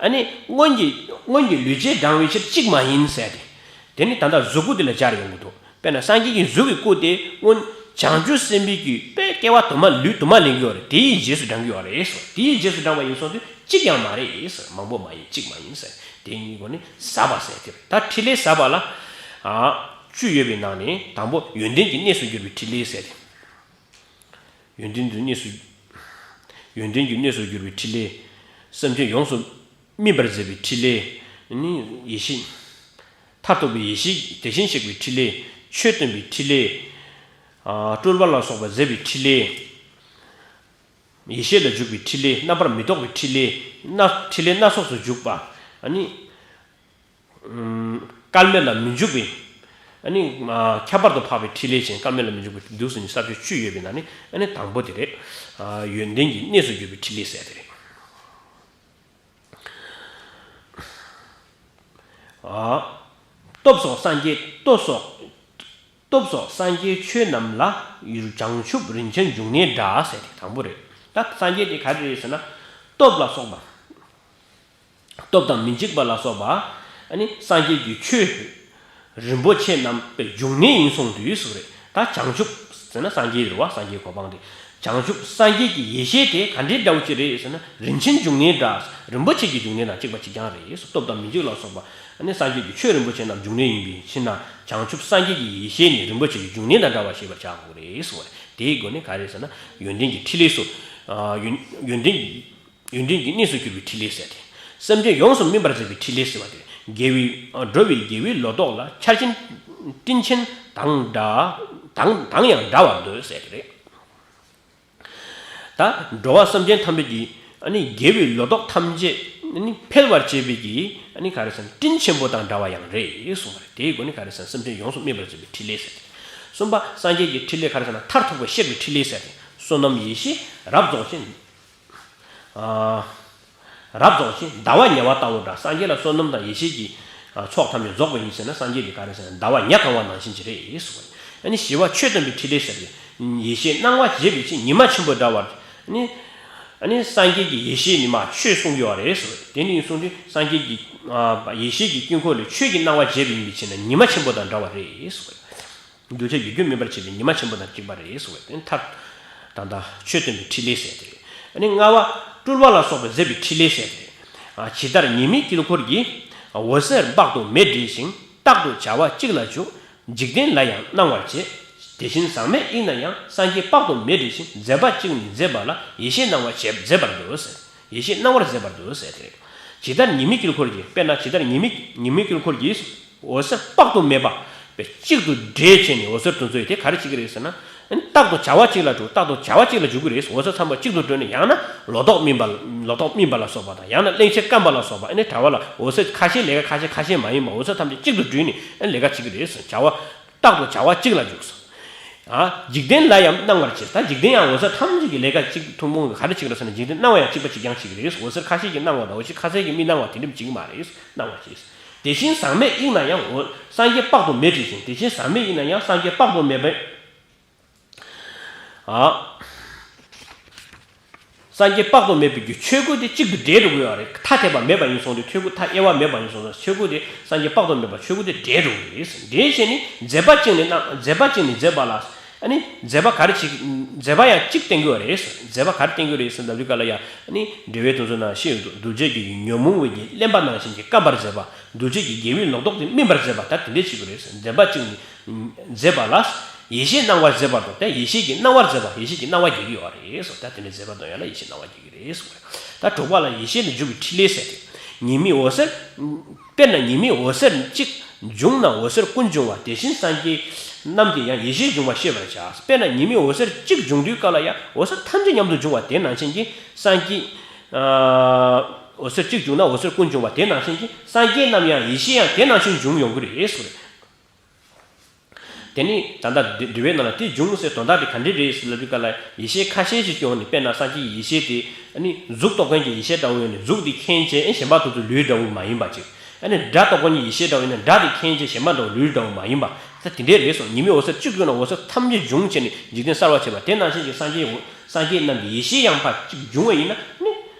ཨ་ནི་སྔོན་གྱི་སྔོན་གྱི་ལུས་བྱས་འབྲང་བའི་ཕྱིར་གཅིག་མ་ཡིན་ཟེར་ཏེ། དེ་ནི་ད་ལྟ་གཟུགས་སྐུ་དེ་ལ་སྦྱར་ཡོང་གི་འདུག་དཔེར་ན་སངས་རྒྱས་ཀྱི་གཟུགས་ཀྱི་སྐུ་དེ་སྔོན་བྱང་ཆུབ་སེམས་དཔའི་གི་དཔེ་སྐྱེ་བ་དུ་མ་ལུས་དུ་མ་ལེན་གྱི་ཡོད་རེད། དེའི་རྗེས་སུ་འབྲང་གི་ཡོད་རེད་ཟེར། དེའི་རྗེས་སུ་འབྲང་བ་ཡིན་སོང་དུས་གཅིག་ཀྱང་མ་རེད་ཟེར། མང་པོ་མ་ཡིན་གཅིག་མ་ཡིན་ཟེར། དེ་གཉིས་སྒོ་ནས་ཟབ་པ་ཟེར་དེ་རེད། ད་ཕྲིན་ལས་ཟབ་པ་ལ་ཨ་བཅུ་ཡོད་པའི་ནང་ནས་དང་པོ་ཡོན་ཏན་གྱི་གནས་སུ་གྱུར་པའི་ཕྲིན་ལས་ཟེར་ཏེ། ཡོན་ཏན་གྱི་གནས་སུ། ཡོན་ཏན་གྱི་གནས་སུ་གྱུར་པའི་ཕྲིན་ལས། སེམས་ཅན་ཡོངས་སུ་སྨིན་པར་མཛད་པའི་ཕྲིན་ལས། ནི་ཡེ་ཤེས། མཐར་ཐུག་པའི་ཡེ་ཤེས་དེ་བཞིན་གཤེགས་པའི་ཕྲིན་ལས། ཆོས་སྟོན་པའི་ཕྲིན་ལས། ཨ། སྤྲུལ་པ་ལ་སོགས་པ་མཛད་པའི་ཕྲིན་ལས། ཡེ་ཤེས་ལ་འཇུག་པའི་ཕྲིན་ལས། རྣམ་པར་མི་རྟོག་པའི་ཕྲིན་ལས། སྣ་ཕྲིན་ལས་སྣ་ཚོགས་སུ་འཇུག་པ། ཨ་ནི། ཨམ། སྐལ་མེད་ལ་མི་འཇུག་པའི། ཨ་ནི། ཨ། ཁྱད་པར་དུ་འཕགས་པའི་ཕྲིན་ལས་ཅན། སྐལ་མེད་ལ་མི་འཇུག་པའི་དུས་སུ་ནི་ས་བཅད་བཅུ་ཡོད་པའི་ནང་ནས་ཨ་ནི་དང་པོ་དེ་རེད། ཨ། ཡོན་ཏན་གྱི་གནས་སུ་གྱུར་པའི་ཕྲིན་ལས་ཟེར་དེ་རེད། ཨ། སྟོབས་སོགས་སངས་རྒྱས། སྟོབས་སོགས། སྟོབས་སོགས་སངས་རྒྱས་ཆོས་རྣམས་ལ། བྱང་ཆུབ་རིན་ཆེན་འབྱུང་གནས་འདྲ་ཟེར་དེ་དང་པོ་རེད། ད་སངས་རྒྱས་དེ་ག་རེ་རེད་ཟེར་ན། སྟོབས་ལ་སོགས་པ། སྟོབས་དང་མི་འཇིགས་པ་ལ་སོགས་པ། ཨ་ནི་སངས་རྒྱས་ཀྱི་ཆོས་རིན་པོ་ཆེ་རྣམས་པའི་འབྱུང་གནས་ཡིན་གསུངས་དུས་སུ་རེད། ད་བྱང་ཆུབ་ཟེར་ན་སངས་རྒྱས་རེད་བ། སངས་རྒྱས་གོ་འཕང་དེ། བྱང་ཆུབ་སངས་རྒྱས་ཀྱི་ཡེ་ཤེས་དེ་ག་འདྲའི་འདྲ་བོ་ཅིག་རེད་ཟེར་ན། རིན་ཆེན་འབྱུང་གནས་འདྲ། རིན་པོ་ཆེ་གི་འབྱུང་གནས་དང་གཅིག་པ་གཅིག་རྐྱང་རེད། སྟོབས་དང་མི་འཇིགས་ལ་སོགས་པ། ཨ་ནི་སངས་རྒྱས་ཀྱི་ཆོས་རིན་པོ་ཆེ་རྣམས་འབྱུང་གནས་ཡིན་པའི་ཕྱིར་ན། བྱང་ཆུབ་སངས་རྒྱས་ཀྱི་ཡེ་ཤེས་ནི་རིན་པོ་ཆེ་གི་འབྱུང་གནས་དང་འདྲ་བར་ཤེས་པར་བྱ་དགོས་རེད་གསུངས་པ་རེད། དེའི་སྒོ་ནས་ག་རེ་ཟེར་ན། ཡོན་ཏན་གྱི་ཕྲིན་ལས་སུ། ཡོན་ཡོན་ཏན་ཡོན་ཏན་གྱི་གནས་སུ་གྱུར་པའི་ཕྲིན་ལས་ཟེར་ཏེ། སེམས་ཅན་ཡོངས་སུ་སྨིན་པར་མཛད་པའི་ཕྲིན་ལས་ཟེར་བ་དེ། དགེ་བའི་འགྲོ་བའི་དགེ་བའི་ལོ་ཏོག་ལ་ཆར་ཆེན་སྤྲིན་ཆེན་དང་འདྲ་དང་དང་ཡང་འདྲ་བར་འདོད་ཟེར་གྱི་རེད། ད་འགྲོ་བ་སེམས་ཅན་ཐམས་ཅད་ཀྱི་ཨ་ནི་དགེ་བའི་ལོ་ཏོག་ཐམས་ཅད་ཨ་ནི་འཕེལ་བར་བྱེད་པའི་གི་ཨ་ནི་ག་རེ་ཟེར་ན་སྤྲིན་ཆེན་པོ་དང་འདྲ་བ་ཡང་རེད་གསུངས་པ་རེད། དེའི་སྒོ་ནས་ག་རེ་ཟེར་ན་སེམས་ཅན་ཡོངས་སུ་སྨིན་པར་བྱེད་པའི་ཕྲིན་ལས་ཟེར་ཏེ། གསུམ་པ་སངས་རྒྱས་ཀྱི་ཕྲིན་ལས་ག་རེ་ཟེར་ན་མཐར་ཐུག་པ་གཤེགས་པའི་ཕྲིན་ལས་ཟེར་ཏེ། བསོད་ནམས་ཡེ་ཤེས་རབ་རྫོགས་ཤིང་། ཨ། རབ་རྫོགས་ཤིང་ཟླ་བ་ཉ་བ་ལྟ་བུ་འདྲ། སངས་རྒྱས་ལ་བསོད་ནམས་དང་ཡེ་ཤེས་ཀྱི་ཨ་ཚོགས་ཐམས་ཅད་རྫོགས་པ་ཡིན་ཟེར་ན། སངས་རྒྱས་ཀྱི་ག་རེ་ཟེར་ན་ཟླ་བ་ཉ་གང་བ་ནང་བཞིན་གྱི་རེད་གསུངས། ཨ་ནི་བཞི་པ་ཆོས་སྟོན་པའི་ཕྲིན་ལས་ཟེར་ཏེ། ཡེ་ཤེས་སྣང་བ་བྱེད་པའི་ཕྱིར་ཉི་མ་ཆེན་པོ་འདྲ་བར། ཨ་ནི་ཨ་ནི་སངས་རྒྱས་ཀྱི་ཡེ་ཤེས་ཉི་མ་ཆོས་གསུང་གི་ཡོད་རེད་གསུངས། དེ་ནི་གསུངས་དུས་སངས་རྒྱས་ཀྱི་ཨ་ཡེ་ཤེས་ཀྱི་དཀྱིལ་འཁོར་ལས་ཆོས་ཀྱི་སྣང་བ་བྱེད་པ་ཡིན་པའི་ཕྱིར་ན་ཉི་མ་ཆེན་པོ་དང་འདྲ་བ་རེད་གསུངས། གདུལ་བྱ་ཡིད་ཀྱིས་སྨིན་པར་བྱེད་པའི་ཉི་མ་ཆེན་པོ་དང་གཅིག་པ་རེད་གསུངས་པས། དེ་མཐར་ད་ལྟ་ཆོས་སྟོན་པའི་ཕྲིན་ལས་ཟེར་ཏེ། ཨ་ནི་ལྔ་པ་སྤྲུལ་པ་ལ་སོགས་པ་མཛད་པའི་ཕྲིན་ལས་ཟེར་ཏེ། ཇི་ལྟར་ཉི་མའི་དཀྱིལ་འཁོར་གྱི་འོད་ཟེར་དཔག་ཏུ་མེད་འབྲིང་ཞིང་རྟག་ཏུ་བྱ་བ་གཅིག་ལ་འཇུག་འཇིག་རྟེན་ལ་ཡང་སྣང་བར་བྱེད། དེ་བཞིན་ཟག་མེད་དབྱིངས་ན་ཡང་སངས་རྒྱས་དཔག་ཏུ་མེད་འབྲིང་ཞིང་མཛད་པ་གཅིག་ནི་མཛད་པ་ལ་ཡེ་ཤེས་སྣང་བར་བྱེད་མཛད་པར་འདོད་ཟེར། ཡེ་ཤེས་སྣང་བར་མཛད་པར་འདོད་ཟེར་ཏེ། ཇི་ལྟར་ཉི་མའི་དཀྱིལ་འཁོར་གྱི་དཔེར་ན་ཇི་ལྟར་ཉི་མའི་ཉི་མའི་དཀྱིལ་འཁོར་གྱི་འོད་ཟེར་དཔག་ཏུ་མེད་པ་པའི་གཅིག་ཏུ་འདྲེས་བྱས་ནས་འོད་ཟེར་དེ་ཚོ་ཡི་དེ་ག་རེ་བྱེད་ཀྱི་རེད་ཟེར་ན། རྟག་ཏུ་བྱ་བ་གཅིག་ལ་འཇུག་རྟག་ཏུ་བྱ་བ་གཅིག་ལ་འཇུག་གི་རེད། འོད་ཟེར་ཚང་མ་གཅིག་ཏུ་འདྲེས་ནས་ཡང་ན་ལོ་ཏོག་སྨིན་པ་ལོ་ཏོག་སྨིན་པ་ལ་སོགས་པ་དང་ཡང་ན་གླེང་བྱེད་སྐམ་པ་ལ་སོགས་པ་ཨ་ནི་དྲ་བ་ལ་འོད་ཟེར་ཁ་ཤས་ལས་ཀ་ཁ་ཤས་ཁ་ཤས་མ་ཡིན་པ་འོད་ཟེར་ཐམས་ཅད་གཅིག་ཏུ་འདྲེས་ནས་ཨ་ནི་ལས་ཀ་བྱེད་ཀྱི་རེད་ཟེར། བྱ་བ་རྟག་ཏུ་བྱ་བ་གཅིག་ལ་འཇུག་ཟེར། ཨ། འཇིག་རྟེན་ལ་ཡང་སྣང་བར་བྱེད། ད་འཇིག་རྟེན་ཡང་འོད་ཟེར་ཐམས་ཅད་ཀྱི་ལས་ཀ་གཅིག་ཐུན་མོང་གི་ག་རེ་བྱེད་ཀྱི་རེད་ཟེར་ན། འཇིག་རྟེན་སྣང་བ་ཡང་གཅིག་པ་གཅིག་རྐྱང་བྱེད་ཀྱི་རེད། འོད་ཟེར་ཁ་ཤས་ཀྱིས་སྣང་བ་དང་འོད་ཟེར་ཁ་ཤས་ཀྱིས་མི་སྣང་བ་དེ་འདྲ་བྱེད་ཀྱི་མ་རེད། སྣང་བ་བྱེད། དེ་བཞིན་ཟག་མེད་དབྱིངས་ན་ཡང་འོད་སངས་རྒྱས་དཔག་ཏུ་མེད་འབྲིང་ཞིང་། དེ་བཞིན་ཟག་མེད་དབྱིངས་ན་ཡང་སངས་རྒྱས་དཔག་ཏུ་མེད་པའི། ཨ། སངས་རྒྱས་དཔག་ཏུ་མེད་པའི་གི་ཆོས་སྐུ་དེ་གཅིག་ཏུ་འདྲེས་འགྲོ་གི་ཡོད་རེད། ཐ་དད་པ་མེད་པ་ཡིན་སོང་དུས་ཆོས་སྐུ་ཐ་དབྱེ་བ་མེད་པ་ཡིན་སོང་དུས་ཆོས་སྐུ་དེ་སངས་རྒྱས་དཔག་ཏུ་མེད་པ་ཆོས་སྐུ་དེ་འདྲེས་འགྲོ་གི་རེད། འདྲེས་བྱས་ནས་མཛད་པ་གཅིག་ནས་གནང་མཛད་པ་གཅིག་ནས་མཛད་པ་ལ་ཨ་ནི་མཛད་པ་ག་རེ་བྱེད་མཛད་པ་ཡང་གཅིག་བསྟན་གྱི་ཡོད་རེད། མཛད་པ་ག་རེ་བསྟན་གྱི་ཡོད་རེད་ཟེར་ལབ་དུས་ག་ལ་ཡ་ཨ་ནི་འགྲེལ་བའི་དོན་ཚོ་ནང་བཤད་ཡོད་འདུག་གདུལ་བྱ་རྒྱུད་ཀྱི་ཉོན་མོངས་པའི་གི་གླེན་པ་ནང་བཞིན་གྱི་སྐམ་པར་མཛད་པ། གདུལ་བྱ་གི་དགེ་བའི་ལོ་ཏོག་དེ་སྨིན་པར་མཛད་པ་ད་དེ་འདྲས་བྱེད་ཀྱི་རེད། མཛད་པ་གཅིག་ནས་མཛད་པ་ལ། ཡེ་ཤེས་སྣང་བར་མཛད་པ་དང་དེ་ཡེ་ཤེས་ཀྱིས་སྣང་བར་མཛད་པ་ཡེ་ཤེས་ཀྱིས་སྣང་བ་རྒྱས་ཀྱི་ཡོད་རེད་ཟེར། ད་དེ་ནས་མཛད་པ་དང་ཡང་ན་ཡེ་ཤེས་སྣང་བ་རྒྱས་ཀྱི་རེད་ཟེར། ད་དྲུག་པ་ལ་ཡེ་ཤེས་ལ་འཇུག་པའི་ཕྲིན་ལས་ཟེར་ཏེ། ཉི་མའི་འོད་ཟེར། དཔེར་ན་ཉི་མའི་འོད་ཟེར་གཅིག་བྱུང་ན་འོད་ཟེར་ཀུན་འབྱུང་བ་དེ་བཞིན་སངས་རྒྱས་རྣམས་ཀྱིས་ཡང་ཡེ་ཤེས་འབྱུང་བ་ཤེས་པར་བྱ། དཔེར་ན་ཉི་མའི་འོད་ཟེར་གཅིག་བྱུང་དུས་སྐབས་ལ་ཡང་འོད་ཟེར་ཐམས་ཅད་མཉམ་དུ་འབྱུང་བ་དེ་ནང་བཞིན་གྱི་སངས་རྒྱས། འོད་ཟེར་གཅིག་བྱུང་ན་འོད་ཟེར་ཀུན་འབྱུང་བ་དེ་ནང་བཞིན་གྱི་སངས་རྒྱས་རྣམས་ཡང་ཡེ་ཤེས་ཡང་དེ་ནང་བཞིན་འབྱུང་ཡོང་གི་རེད་ཟེར། དེ་ནི་ད་ལྟ་འདི་འདུལ་བའི་ནང་ལ་དེ་འབྱུང་ཟེར་དོན་དག་དེ་ག་འདྲ་རེད་ཟེར་ལབ་དུས་སྐབས་ལ་ཡེ་ཤེས་ཁ་ཤས་ཤིག་སྐྱེ་འོང་ནས། དཔེར་ན་སངས་རྒྱས་ཀྱི་ཡེ་ཤེས་དེ་ཨ་ནི་གཟུགས་རྟོགས་མཁན་གྱི་ཡེ་ཤེས་འདྲ་བོ་ཡོད་ནས་གཟུགས་དེ་མཁྱེན་བྱས་ཨ་གཞན་པ་དེ་ཚོ་ལུས་འདྲ་བོ་མ་ཡིན་པ་ཅིག་ཨ་ནི་སྒྲ་རྟོགས་མཁན་གྱི་ཡེ་ཤེས་འདྲ་བོ་ཡིན་ན་སྒྲ་དེ་མཁྱེན་བྱས་གཞན་པ་འདྲ་བོ་ལུས་འདྲ་བོ་མ་ཡིན་པ་ད་དེ་འདྲས་རེད་སོང་། ཉི་མའི་འོད་ཟེར་གཅིག་གྱུར་ན་འོད་ཟེར་ཐམས་ཅད་འབྱུང་བྱས་ནས་འཇིག་རྟེན་གསར་བ་བྱེད་པ་དེ་ནང་བཞིན་གྱི་སངས་རྒྱས་སངས་རྒྱས་རྣམས་ཀྱི་ཡེ་ཤེས་ཡང་ཕར་གཅིག་འབྱུང་བ་ཡིན་ན་ཨ་ནི།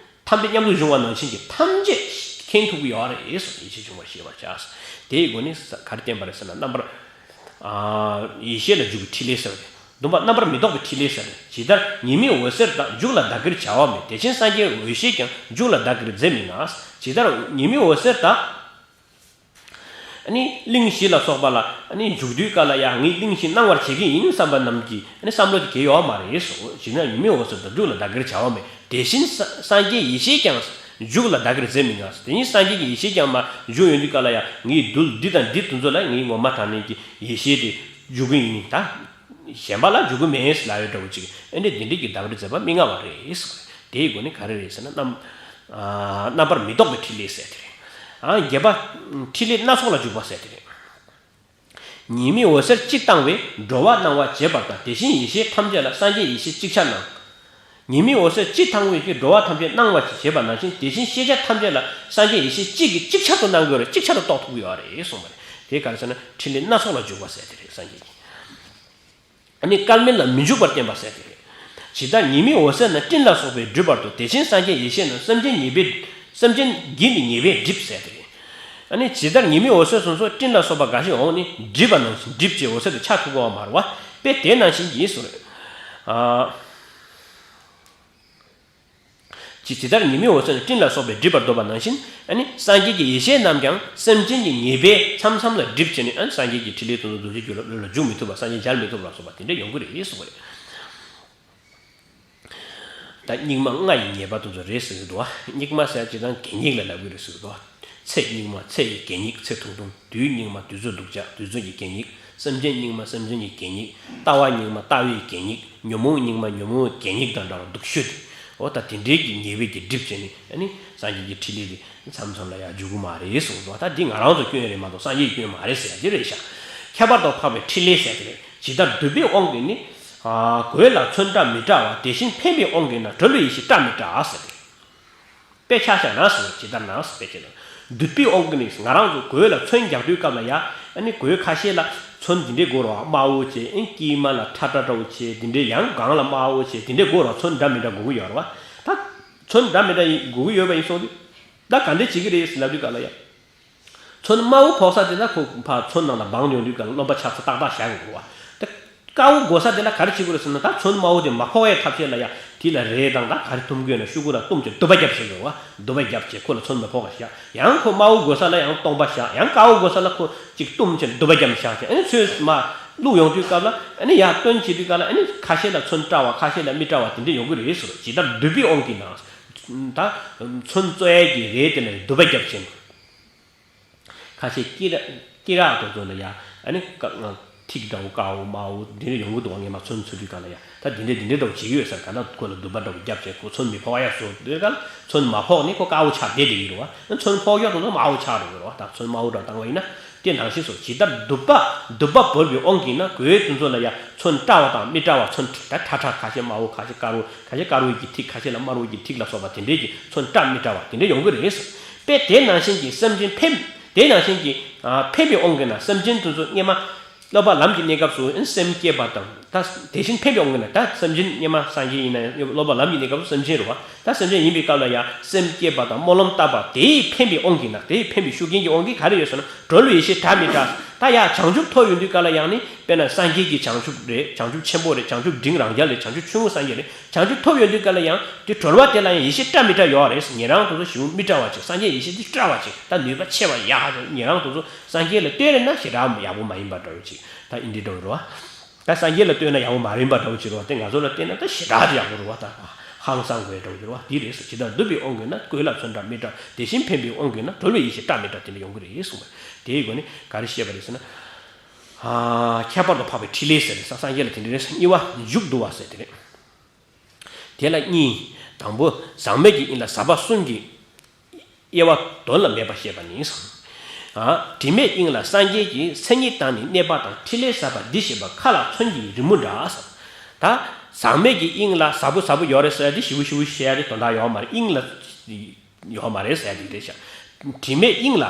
ཐམས་ཅད་མཉམ་དུ་འབྱུང་བ་ནང་བཞིན་གྱི་ཐམས་ཅད་མཁྱེན་ཐུབ་ཀྱི་ཡོད་རེད་ཟེར། ཡེ་ཤེས་འབྱུང་བ་ཤེས་པར་བྱ། དེའི་སྒོ་ནས་ག་རེ་བསྟན་པ་རེད་ཟེར་ན་རྣམ་པར། ཨ། ཡེ་ཤེས་ལ་འཇུག་པའི་ཕྲིན་ལས་ཟེར་བ་རེད། བདུན་པ་རྣམ་པར་མི་རྟོག་པའི་ཕྲིན་ལས་ཟེར་རེད། ཇི་ལྟར་ཉི་མའི་འོད་ཟེར་དག་མཇུག་ལ་ལྡག་གིར་བྱ་བ་མེད། དེ་བཞིན་སངས་རྒྱས་འོད་ཤེས་ཀྱང་མཇུག་ལ་ལྡག་གིར་མཛད་མི་མངའ། ཇི་ལྟར་ཉི་མའི་འོད་ཟེར་དག་ཨ་ནི་གླིང་བཞི་ལ་སོགས་པ་ལ་ཨ་ནི་འཇུག་དུས་སྐབས་ལ་ཡང་ངས་གླིང་བཞི་སྣང་བར་བྱེད་ཀྱི་ཡིན་བསམ་པ་རྣམས་ཀྱི་ཨ་ནི་བསམ་བློ་དེ་གལ་ཡོད་མ་རེད་གསུངས། ཇི་ལྟར་ཉི་མའི་འོད་ཟེར་དག་མཇུག་ལ་ལྡག་གིར་བྱ་བ་མེད། དེ་བཞིན་ས་སངས་རྒྱས་ཡེ་ཤེས་ཀྱང་མཇུག་ལ་ལྡག་གིར་མཛད་མི་མངའ། དེ་ཉིད་སངས་རྒྱས་ཀྱི་ཡེ་ཤེས་ཀྱང་མ་མཇུག་ཡོང་དུས་སྐབས་ལ་ཡང་ངས་རྡུལ་འདི་དང་འདི་དེ་ཚོ་ལ་ངས་ངོ་མ་དྲངས་ནས་ཀྱི་ཡེ་ཤེས་དེ་འཇུག་གི་ཡིན། ད་གཞན་པ་ལ་འཇུག་གི་མེད་ལབ་ཡོད་འདྲ་བོ་ཅིག་ཨ་ནི་འདི་འདྲས་ཀྱི་ལྡག་གིར་མཛད་པ་མི་མངའ་བ་རེད་གསུངས། དེའི་སྒོ་ནས་ག་རེ་རེད་ཟེར་ན་རྣམ། ཨ། རྣམ་པར་མི་རྟོག་པའི་ཕྲིན་ལས་ཟེར་དེ་རེད། ཨ། བརྒྱད་པ། ཕྲིན་ལས་སྣ་ཚོགས་ལ་འཇུག་པ་ཟེར་དེ་རེད། ཉི་མའི་འོད་ཟེར་གཅིག་བཏང་བས་འགྲོ་བ་སྣང་བ་བྱེད་པ་ལྟར། དེ་བཞིན་ཡེ་ཤེས་ཐམས་ཅད་ལ་སངས་རྒྱས་ཡེ་ཤེས་ཅིག་ཆར་སྣང་། ཉི་མའི་འོད་ཟེར་གཅིག་བཏང་བས་ཀྱི་འགྲོ་བ་ཐམས་ཅད་སྣང་བ་བྱེད་པ་ནང་བཞིན་དེ་བཞིན་ཤེས་བྱ་ཐམས་ཅད་ལ་སངས་རྒྱས་ཡེ་ཤེས་གཅིག་གིས་གཅིག་ཆར་དུ་སྣང་གི་ཡོད་རེད། གཅིག་ཆར་དུ་རྟོགས་ཐུབ་ཀྱི་ཡོད་རེད་གསུངས་པ་རེད། དེ་ག་རེ་ཟེར་ན་ཕྲིན་ལས་སྣ་ཚོགས་ལ་འཇུག་པ་ཟེར་དེ་རེད། སངས་རྒྱས་ཀྱིས། ཨ་ནི་སྐལ་མེད་ལ་མི་འཇུག་པར་བསྟན་པ་ཟེར་དེ་རེད། ཇི་ལྟར་ཉི་མའི་འོད་ཟེར་ནི་སྤྲིན་ལ་སོགས་པས་སྒྲིབ་པར་འདོད། དེ་བཞིན་སངས་རྒྱས་ཡེ་ཤེས་ནི་སེམས་ཅན་ཉེས་པས་སེམས་ཅན་གྱིས་ནི་ཉེས་པས་སྒྲིབ་ཟེར་དེ་རེད། ཨ་ནི་ཇི་ལྟར་ཉི་མའི་འོད་ཟེར་སོ་སོ་སྤྲིན་ལ་སོགས་པ་འགའ་ཞིག་འོང་ནས་སྒྲིབ་པ་ནང་བཞིན་སྒྲིབ་བྱེད་འོད་ཟེར་དུ་ཆགས་ཐུབ་པ་མ་རེད་པ། དཔེ་དེ་ནང་བཞིན་གྱིས་སུ་རེད། ཨ། ཇི་ཇི་ལྟར་ཉི་མའི་འོད་ཟེར་ནི་སྤྲིན་ལ་སོགས་པས་སྒྲིབ་པར་འདོད་པ་ནང་བཞིན། ཨ་ནི་སངས་རྒྱས་ཀྱི་ཡེ་ཤེས་རྣམས་ཀྱང་སེམས་ཅན་གྱི་ཉེས་པས་མཚམས་མཚམས་ལ་སྒྲིབ་བྱས་ནས། ཨ་ནི་སངས་རྒྱས་ཀྱི་ཕྲིན་ལས་དེ་ཚོ་རྡོ་རྗེ་རྒྱུད་ལ་བློ་ལ་འཇུག་མི་ཐུབ་པ། སངས་རྒྱས་མཇལ་མི་ཐུབ་པ་ལ་སོགས་པ་དེ་འདྲ་ཡོང་གི་རེད་གསུངས་པ་རེད། ད་སྙིགས་མ་ལྔ་ཡི་ཉེས་པ་དེ་ཚོ་རེད་ཟེར་གྱི་འདུག་བ། སྙིགས་མ་ཟེར་ཡ་ཅིག་དང་གད་སྙིགས་ལ་ལབ་ཀྱི་རེད་ཟེར་གྱི་འདུག་བ། ཚེ་སྙིགས་མ་ཚེ་ཡི་གད་སྙིགས་ཚེ་ཐུང་ཐུང་། དུས་སྙིགས་མ་དུས་ཚོད་སྡུག་ཅག་དུས་ཚོད་ཀྱི་གད་སྙིགས། སེམས་ཅན་སྙིགས་མ་སེམས་ཅན་གྱི་གད་སྙིགས། ལྟ་བ་སྙིགས་མ་ལྟ་བའི་གད་སྙིགས། ཉོན་མོངས་སྙིགས་མ་ཉོན་མོངས་གད་སྙིགས་དང་འདྲ་བ་སྡུག་ཤོས་དེ། འོ་ད་དེ་འདྲའི་གི་ཉེས་པའི་གི་སྒྲིབ་བྱས་ནས་ཨ་ནི་སངས་རྒྱས་ཀྱི་ཕྲིན་ལས་དེ་མཚམས་མཚམས་ལ་ཡང་འཇུག་གི་མ་རེད་གསུངས་འདུག་ད་འདི་ང་རང་ཚོ་སྐྱོན་རེད་མ་གཏོགས་སངས་རྒྱས་ཀྱི་སྐྱོན་མ་རེད་ཟེར་ཡ་ཅིག་རེད་ཤག་ཁྱད་པར་དུ་འཕགས་པའི་ཕྲིན་ལས་ཟེར་དེ་རེད། ཇི་ལྟར་བསྡུས་པའི་དབང་གིས་ནི། ཨ་གོས་ལ་ཚོན་འདྲ་མི་འདྲ་བ། དེ་བཞིན་འཕེན་པའི་དབང་གིས་ན། གྲོལ་བའི་ཡེ་ཤེས་བཀྲ་མི་འདྲ་ཟེར་ཏེ། དཔེ་ཆ་བཞག་ན་ཟེར་ཇི་ལྟར་ན་ཟེར་དཔེ་ཆ་ན། བསྡུས་པའི་དབང་གིས་ནི་ང་རང་ཚོ་གོས་ལ་ཚོན་རྒྱག་དུས་སྐབས་ལ་ཡ། ཨ་ནི་གོས་ཁ་ཤས་ལ་ཚོན་འདི་འདྲའི་དགོས་རེད་བ། དམར་པོ་བྱས། ཨ་ནི་དཀྱིལ་མ་ལ་ཁྲ་ཁྲ་འདྲ་བོ་བྱས། འདི་འདྲའི་ཡང་སྒང་ལ་དམར་པོ་བྱས། འདི་འདྲའི་དགོས་རེད་བ། ཚོན་འདྲ་མི་འདྲ་དགོས་ཀྱི་ཡོད་རེད་བ། ད་ཚོན་འདྲ་མི་འདྲ་ཡིན་དགོས་ཀྱི་ཡོད་པ་ཡིན་སོང་དུས། ད་ག་འདྲ་བྱེད་ཀྱི་རེད་ཟེར་ལབ་དུས་སྐབས་ལ་ཡ། ཚོན་དམར་པོ་ཕོག་ས་དེ་ལ་ཁོ་ཕར་ཚོན་ནང་ལ་སྦངས་ཡོང་དུས་སྐབས་ལ་རློན་པ་ཆགས་ཚད་ཏག་ཏག་བཞག་དགོས་རེད་བ། དེ་དཀར་པོ་དགོས་ས་དེ་ལ་ག་རེ་བྱེད་དགོས་རེད་ཟེར་ན། ད་ཚོན་དམར་པོ་དེ་མ་ཕོག་པའི་ཐབས་ཤེས་ལ་ཡ། དེ་ལ་རས་དང་ད་ག་རེ་བཏུམ་དགོས་ན་ཤོག་གུ་ལ་བཏུམ་བྱས་རྡུལ་པ་བརྒྱབ་བྱེད་དགོས་རེད་བ། རྡུལ་པ་བརྒྱབ་བྱས་ཁོ་ལ་ཚོན་མ་ཕོག་པ་བཞག་ཡང་ཁོ་དམར་པོ་དགོས་ས་ལ་ཡང་སྟོང་པ་བཞག་ཡང་དཀར་པོ་དགོས་ས་ལ་ཁོ་གཅིག་བཏུམ་བྱས་རྡུལ་པ་བརྒྱབ་བཞག་བྱས། ཨ་ནི་ཚོས་མ་བླུགས་ཡོང་དུས་སྐབས་ལ། ཨ་ནི་ཡར་བཏོན་བྱེད་དུས་སྐབས་ལ། ཨ་ནི་ཁ་ཤས་ལ་ཚོན་བཀྲ་བ་ཁ་ཤས་ལ་མི་བཀྲ་བ་དེ་འདྲ་ཡོང་གི་རེད་ཟེར། ཇི་ལྟར་བསྡུས་པའི་དབང་གིས་ན། ད་ཚོན་བཙོ་ཡས་ཀྱི་རས་དེ་ལ་རྡུལ་པ་བརྒྱབ་བྱས། ཁ་ཤས་སྐེ་རགས་སྐེ་རགས་དེ་ཚོ་ལ་ཡ། ཨ་ནི་ཀ་ང་ཐིག་འདྲ་བོ་དཀར་པོ་དམར་པོ་འདི་འདྲ་ཡོང་གི་འདུག་ངས་མ་ཚོན་འཚོལ་དུས་སྒང་ལ་ཡ། ད་འདི་འདྲ་འདི་འདྲ་འདྲ་བོ་བྱེད་ཀྱི་ཡོད་ཟེར། ག་ན་ཁོ་ལ་རྡུལ་པ་འདྲ་བོ་བརྒྱབ་བྱས་ཁོ་ཚོན་མི་ཕོག་ཡ་བཟོ་དུས་སྒང་ལ། ཚོན་མ་ཕོག་ནི་ཁོ་དཀར་པོ་ཆགས་བསྡད་བསྡད་ཀྱི་རེད་བ། ཨ་ཚོན་ཕོག་ཡག་དེ་ཚོ་དམར་པོ་ཆགས་འགྲོ་གི་རེད་བ། ད་ཚོན་དམར་པོ་འདྲ་བཏང་བ་ཡིན་ན། དེ་ནང་བཞིན་སོ། ཇི་ལྟར་བསྡུས་པ་བསྡུས་པ་བོར་བའི་དབང་གིས་ན། གོས་དེ་ཚོ་ལ་ཡ་ཚོན་བཀྲ་བ་དང་མི་བཀྲ་བ། ཚོན་ད་ཁྲ་ཁྲ་ཁ་ཤས་དམར་པོ་ཁ་ཤས་དཀར་པོ་ཁ་ཤས་དཀར་པོའི་གི་ཐིག་ཁ་ཤས་ལ་དམར་པོའི་གི་ཐིག་ལ་སོགས་པ་དེ་འདྲའི་གི་ཚོན་བཀྲ་མི་བཀྲ་བ་དེ་འདྲ་ཡོང་གི་རེད། དཔེ་དེ་ནང་བཞིན་གྱི་སེམས་ཅན་ཕན། དེ་ནང་བཞིན་གྱི་ཨ་ཕན་པའི་དབང་གིས་ན་སེམས་ཅན་དེ་ཚོ་སྔོན་མ་སློབ་པ་ལམ་གྱི་གནས་སྐབས་སུ་སེམས་བསྐྱེད་པ་དང་། ད་དེ་བཞིན་ཕན་པའི་དབང་གིས་ན། ད་སེམས་ཅན་སྔོན་མ་སངས་རྒྱས་ཡིན་ན་ཡང་སློབ་པ་ལམ་གྱི་གནས་སྐབས་སུ་སེམས་ཅན་རེད་བ། ད་སེམས་ཅན་ཡིན་པའི་སྐབས་ལ་ཡང་སེམས་བསྐྱེད་པ་དང་སྨོན་ལམ་བཏབ་པ་དེའི་ཕན་པའི་དབང་གིས་ན། དེའི་ཕན་པའི་ཤུགས་རྐྱེན་གྱི་དབང་གིས་ག་རེ་ཡོད་ཟེར་ན། གྲོལ་བའི་ཡེ་ཤེས་བཀྲ་མི་བཀྲ། ད་ཡ་བྱང་ཆུབ་ཐོབ་ཡོང་དུས་སྐབས་ལ་ཡང་ནི། དཔེར་ན་སངས་རྒྱས་ཀྱི་བྱང་ཆུབ་རེད། བྱང་ཆུབ་ཆེན་པོ་རེད། བྱང་ཆུབ་འབྲིང་རང་རྒྱལ་རེད། བྱང་ཆུབ་ཆུང་ངུ་སངས་རྒྱས་རེད། བྱང་ཆུབ་ཐོབ་ཡོང་དུས་སྐབས་ལ་ཡང་དེ་གྲོལ་བ་དེ་ལ་ཡང་ཡེ་ཤེས་བཀྲ་མི་བཀྲ་ཡོད་རེད། ཉན་རང་དེ་ཚོ་ཞེ་པོ་མི་བཀྲ་བ་ཅིག་སངས་རྒྱས་ཡེ་ཤེས་དེ་བཀྲ་བ་ཅིག་ད་ནུས་པ་ཆེ་བ་ཡག་ཅིག་ཉན་རང་དེ་ཚོ་སངས་རྒྱས་ལ་ལྟོས་རེད་ན་ཞེ་དྲག་ཡག་པོ་མ་ཡིན་པ་འདྲ་བོ་ཅིག་ད་ཨིན་དྲི་འདྲ་བོ་རེད་བ། ད་སངས་རྒྱས་ལ་ལྟོས་ན་ཡག་པོ་མ་རེད་པ་འདྲ་བོ་ཅིག་རེད་བ། དེ་ང་ཚོ་ལ་བལྟས་ན་ད་ཞེ་དྲག་ཅིག་ཡག་པོ་རེད་བ། ད་ཧང་སང་དགོས་འདྲ་བོ་ཅིག་རེད་བ། དེ་རེད་ཟེར། ཇི་ལྟར་བསྡུས་པའི་དབང་གིས་ན། གོས་ལ་ཚོན་འདྲ་མི་འདྲ། དེ་བཞིན་ཕན་པའི་དབང་གིས་ན། གྲོལ་བའི་ཡེ་ཤེས་བཀྲ་མི་བཀྲ། དེ་འདྲ་ཡོང་གི་རེད་གསུངས་པ། དེའི་སྒོ་ནས་ག་རེ་བཤད་པ་རེད་ཟེར་ན། ཨ་ཁྱད་པར་དུ་འཕགས་པའི་ཕྲིན་ལས་ཟེར་རེད། སངས་རྒྱས་ལ་དེ་འདྲ་རེད་ཟེར། གཉིས་པ་མཇུག་བསྡུ་བ་ཟེར་དེ་རེད། དེ་ལ་གཉིས། དང་པོ་ཟག་མེད་ཀྱི་དབྱིངས་ལ་ཟག་པ་གསུམ་གྱི་དབྱེ་བ་དོན་ལ་མེད་པར་བཤད་པ་ནི། ཨ་དྲི་མེད་དབྱིངས་ལ་སངས་རྒྱས་ཀྱི། མཚན་ཉིད་དང་ནི་གནས་པ་དང་། ཕྲིན་ལས་ཟབ་པ་འདི་ཤེས་པ། མཁའ་ལ་ཚོན་གྱི་རི་མོ་འདྲ། ད་ཟག་མེད་ཀྱི་དབྱིངས་ལ་ཟབ་པོ་ཟབ་པོ་ཡོད་རེད་ཟེར་ཡ་དེ་ཞེ་པོ་ཞེ་པོ་ཞེ་ཡ་དེ་དོན་དག་ཡོད་མ་རེད། དབྱིངས་ལ་ཡོད་མ་རེད་ཟེར་ཡ་དེ་རེད་ཤག་དྲི་མེད་དབྱིངས་ལ།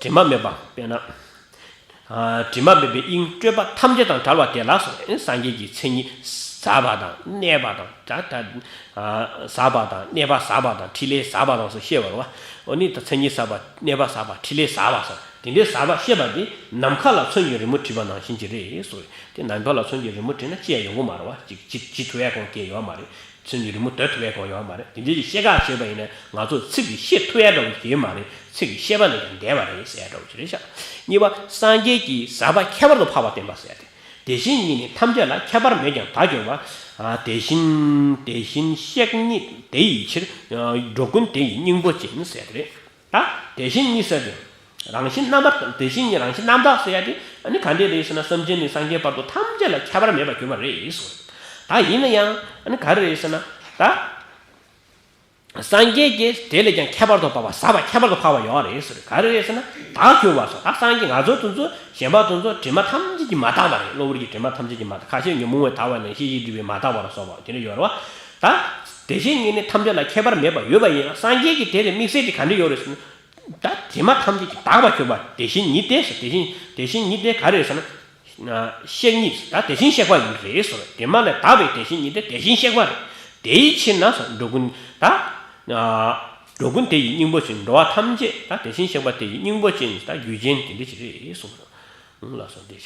དྲི་མ་མེད་པ། དཔེར་ན། ཨ་དྲི་མ་མེད་པའི་དབྱིངས། སྤྲོས་པ་ཐམས་ཅད་དང་བྲལ་བ་དེ་ལ་སོགས། སངས་རྒྱས་ཀྱི་མཚན་ཉིད་ཟབ་པ་དང་གནས་པ་དང་། ད་ད་ཨ་ཟབ་པ་དང་གནས་པ་ཟབ་པ་དང་ཕྲིན་ལས་ཟབ་པ་དང་སོགས་བཤད་པ་རེད་བ། འོ་ནི་ད་མཚན་ཉིད་ཟབ་པ། གནས་པ་ཟབ་པ། ཕྲིན་ལས་ཟབ་པ་སོགས་དེ་འདྲའི་ཟབ་པ་བཤད་པ་དེ་ནམ་མཁའ་ལ་ཚོན་གྱི་རི་མོ་བྲིས་པ་ནང་བཞིན་གྱི་རེད་གསུངས། དེ་ནམ་མཁའ་ལ་ཚོན་གྱི་རི་མོ་བྲིས་ན་ཅི་ཡང་ཡོང་གི་མ་རེད་བ། ཅིག་ཅི་ཅི་ཐུབ་ཡ་གང་གས་ཡོད་མ་རེད། ཚོན་གྱི་རི་མོ་བརྡལ་ཐུབ་ཡ་གང་ཡོད་མ་རེད། དེ་འདྲའི་བཤད་ག་བྱས་པ་ཡིན་ན་ང་ཚོ་ཚིག་གིས་བཤད་ཐུབ་ཡ་འདྲ་བོ་ཞིག་ཡོད་མ་རེད། ཚིག་གིས་བཤད་པ་ལས་ཀྱང་འདས་པ་རེད་ཟེར་ཡ་འདྲ་བོ་ཞིག་རེད་ཤག་གཉིས་པ་སངས་རྒྱས་ཀྱི་ཟབ་པ་ཁྱད་པར་དུ་འཕགས་པ་བསྟན་པ་ཟེར་ཡ་དེ། དེ་བཞིན་ཉིད་ནི་ཐམས་ཅད་ལ། ཁྱད་པར་མེད་ཀྱང་བདག་གྱུར་པ། ཨ་དེ་བཞིན་དེ་བཞིན་གཤེགས་ཉིད་དེ་ཡི་ཕྱིར། འགྲོ་ཀུན་དེ་ཡི་སྙིང་པོ་ཅན་ཟེར་ཡ་དེ་རེད། ད་དེ་བཞིན་ཉིད་ཟེར་དུས། རང་བཞིན་རྣམ་པར་དག་དེ་བཞིན་ཉིད་རང་བཞིན་རྣམ་དག་ཟེར་ཡ་དེ་ཨ་ནི་ག་འདྲས་རེད་ཟེར་ན། སེམས་ཅན་ནས་སངས་རྒྱས་བར་དུ་ཐམས་ཅད་ལ་ཁྱད་པར་མེད་པར་གྱུར་པ་རེད་གསུངས། ད་ཡིན་ན་ཡང་ཨ་ནི་ག་རེ་རེད་ཟེར་ན། ད་སངས་རྒྱས་ཀྱི་དེ་ལས་ཀྱང་ཁྱད་པར་དུ་འཕགས་པ། ཟབ་པ་ཁྱད་པར་དུ་འཕགས་པ་ཡོད་རེད་ཟེར། ག་རེ་རེད་ཟེར་ན། བདག་གྱུར་པ་སོགས། ད་སངས་རྒྱས་ང་ཚོ་དེ་ཚོ་གཞན་པ་དེ་ཚོ་དྲི་མ་ཐམས་ཅད་ཀྱིས་མ་དག་པ་རེད། གློ་བུར་གྱི་དྲི་མ་ཐམས་ཅད་ཀྱིས་མ་དག་ཁ་ཤས་ཉོན་མོངས་པས་དག་པ་ནས་ཤེས་བྱའི་སྒྲིབ་པས་མ་དག་པ་ལ་སོགས་པ་དེ་འདྲ་ཡོད་རེད་བ། ད་དེ་བཞིན་ཉིད་ནི་ཐམས་ཅད་ལ་ཁྱད་པར་མེད་པ་ཡོད་པ་ཡིན་ན། སངས་རྒྱས་ཀྱི་དེ་ལས་དམིགས་བསལ་དེ་ག་འདྲ་ཡོད་རེད་ཟེར་ན། ད་དྲི་མ་ཐམས་ཅད་ཀྱིས་དག་པར་གྱུར་པ་དེ་བཞིན་ཉིད་དེ་ཟེར། དེ་བཞིན་དེ་བཞིན་ཉིད་དེ་ག་རེ་རེད་ཟེར་ན། གཤེགས་ཉིད། ད་དེ་བཞིན་གཤེགས་པ་ཡིན་རེད་ཟེར། དྲི་མ་ལས་དག་པའི་དེ་བཞིན་ཉིད་དེ་དེ་བཞིན་གཤེགས་པ་རེད། དེ་ཡི་ཕྱིར་ན་ཟེར། འགྲོ་ཀུན་ད་འགྲོ་ཀུན་དེ་ཡི་སྙིང་པོ་ཅན། འགྲོ་བ་ཐམས་ཅད་ད་དེ་བཞིན་གཤེགས་པ་དེ་ཡི་སྙིང་པོ་ཅན། ད་རྒྱུ་ཅན་དེ་འདྲ་ཞིག་རེད་གསུངས་སོ། ལགས་སོ། འདི་བྱ།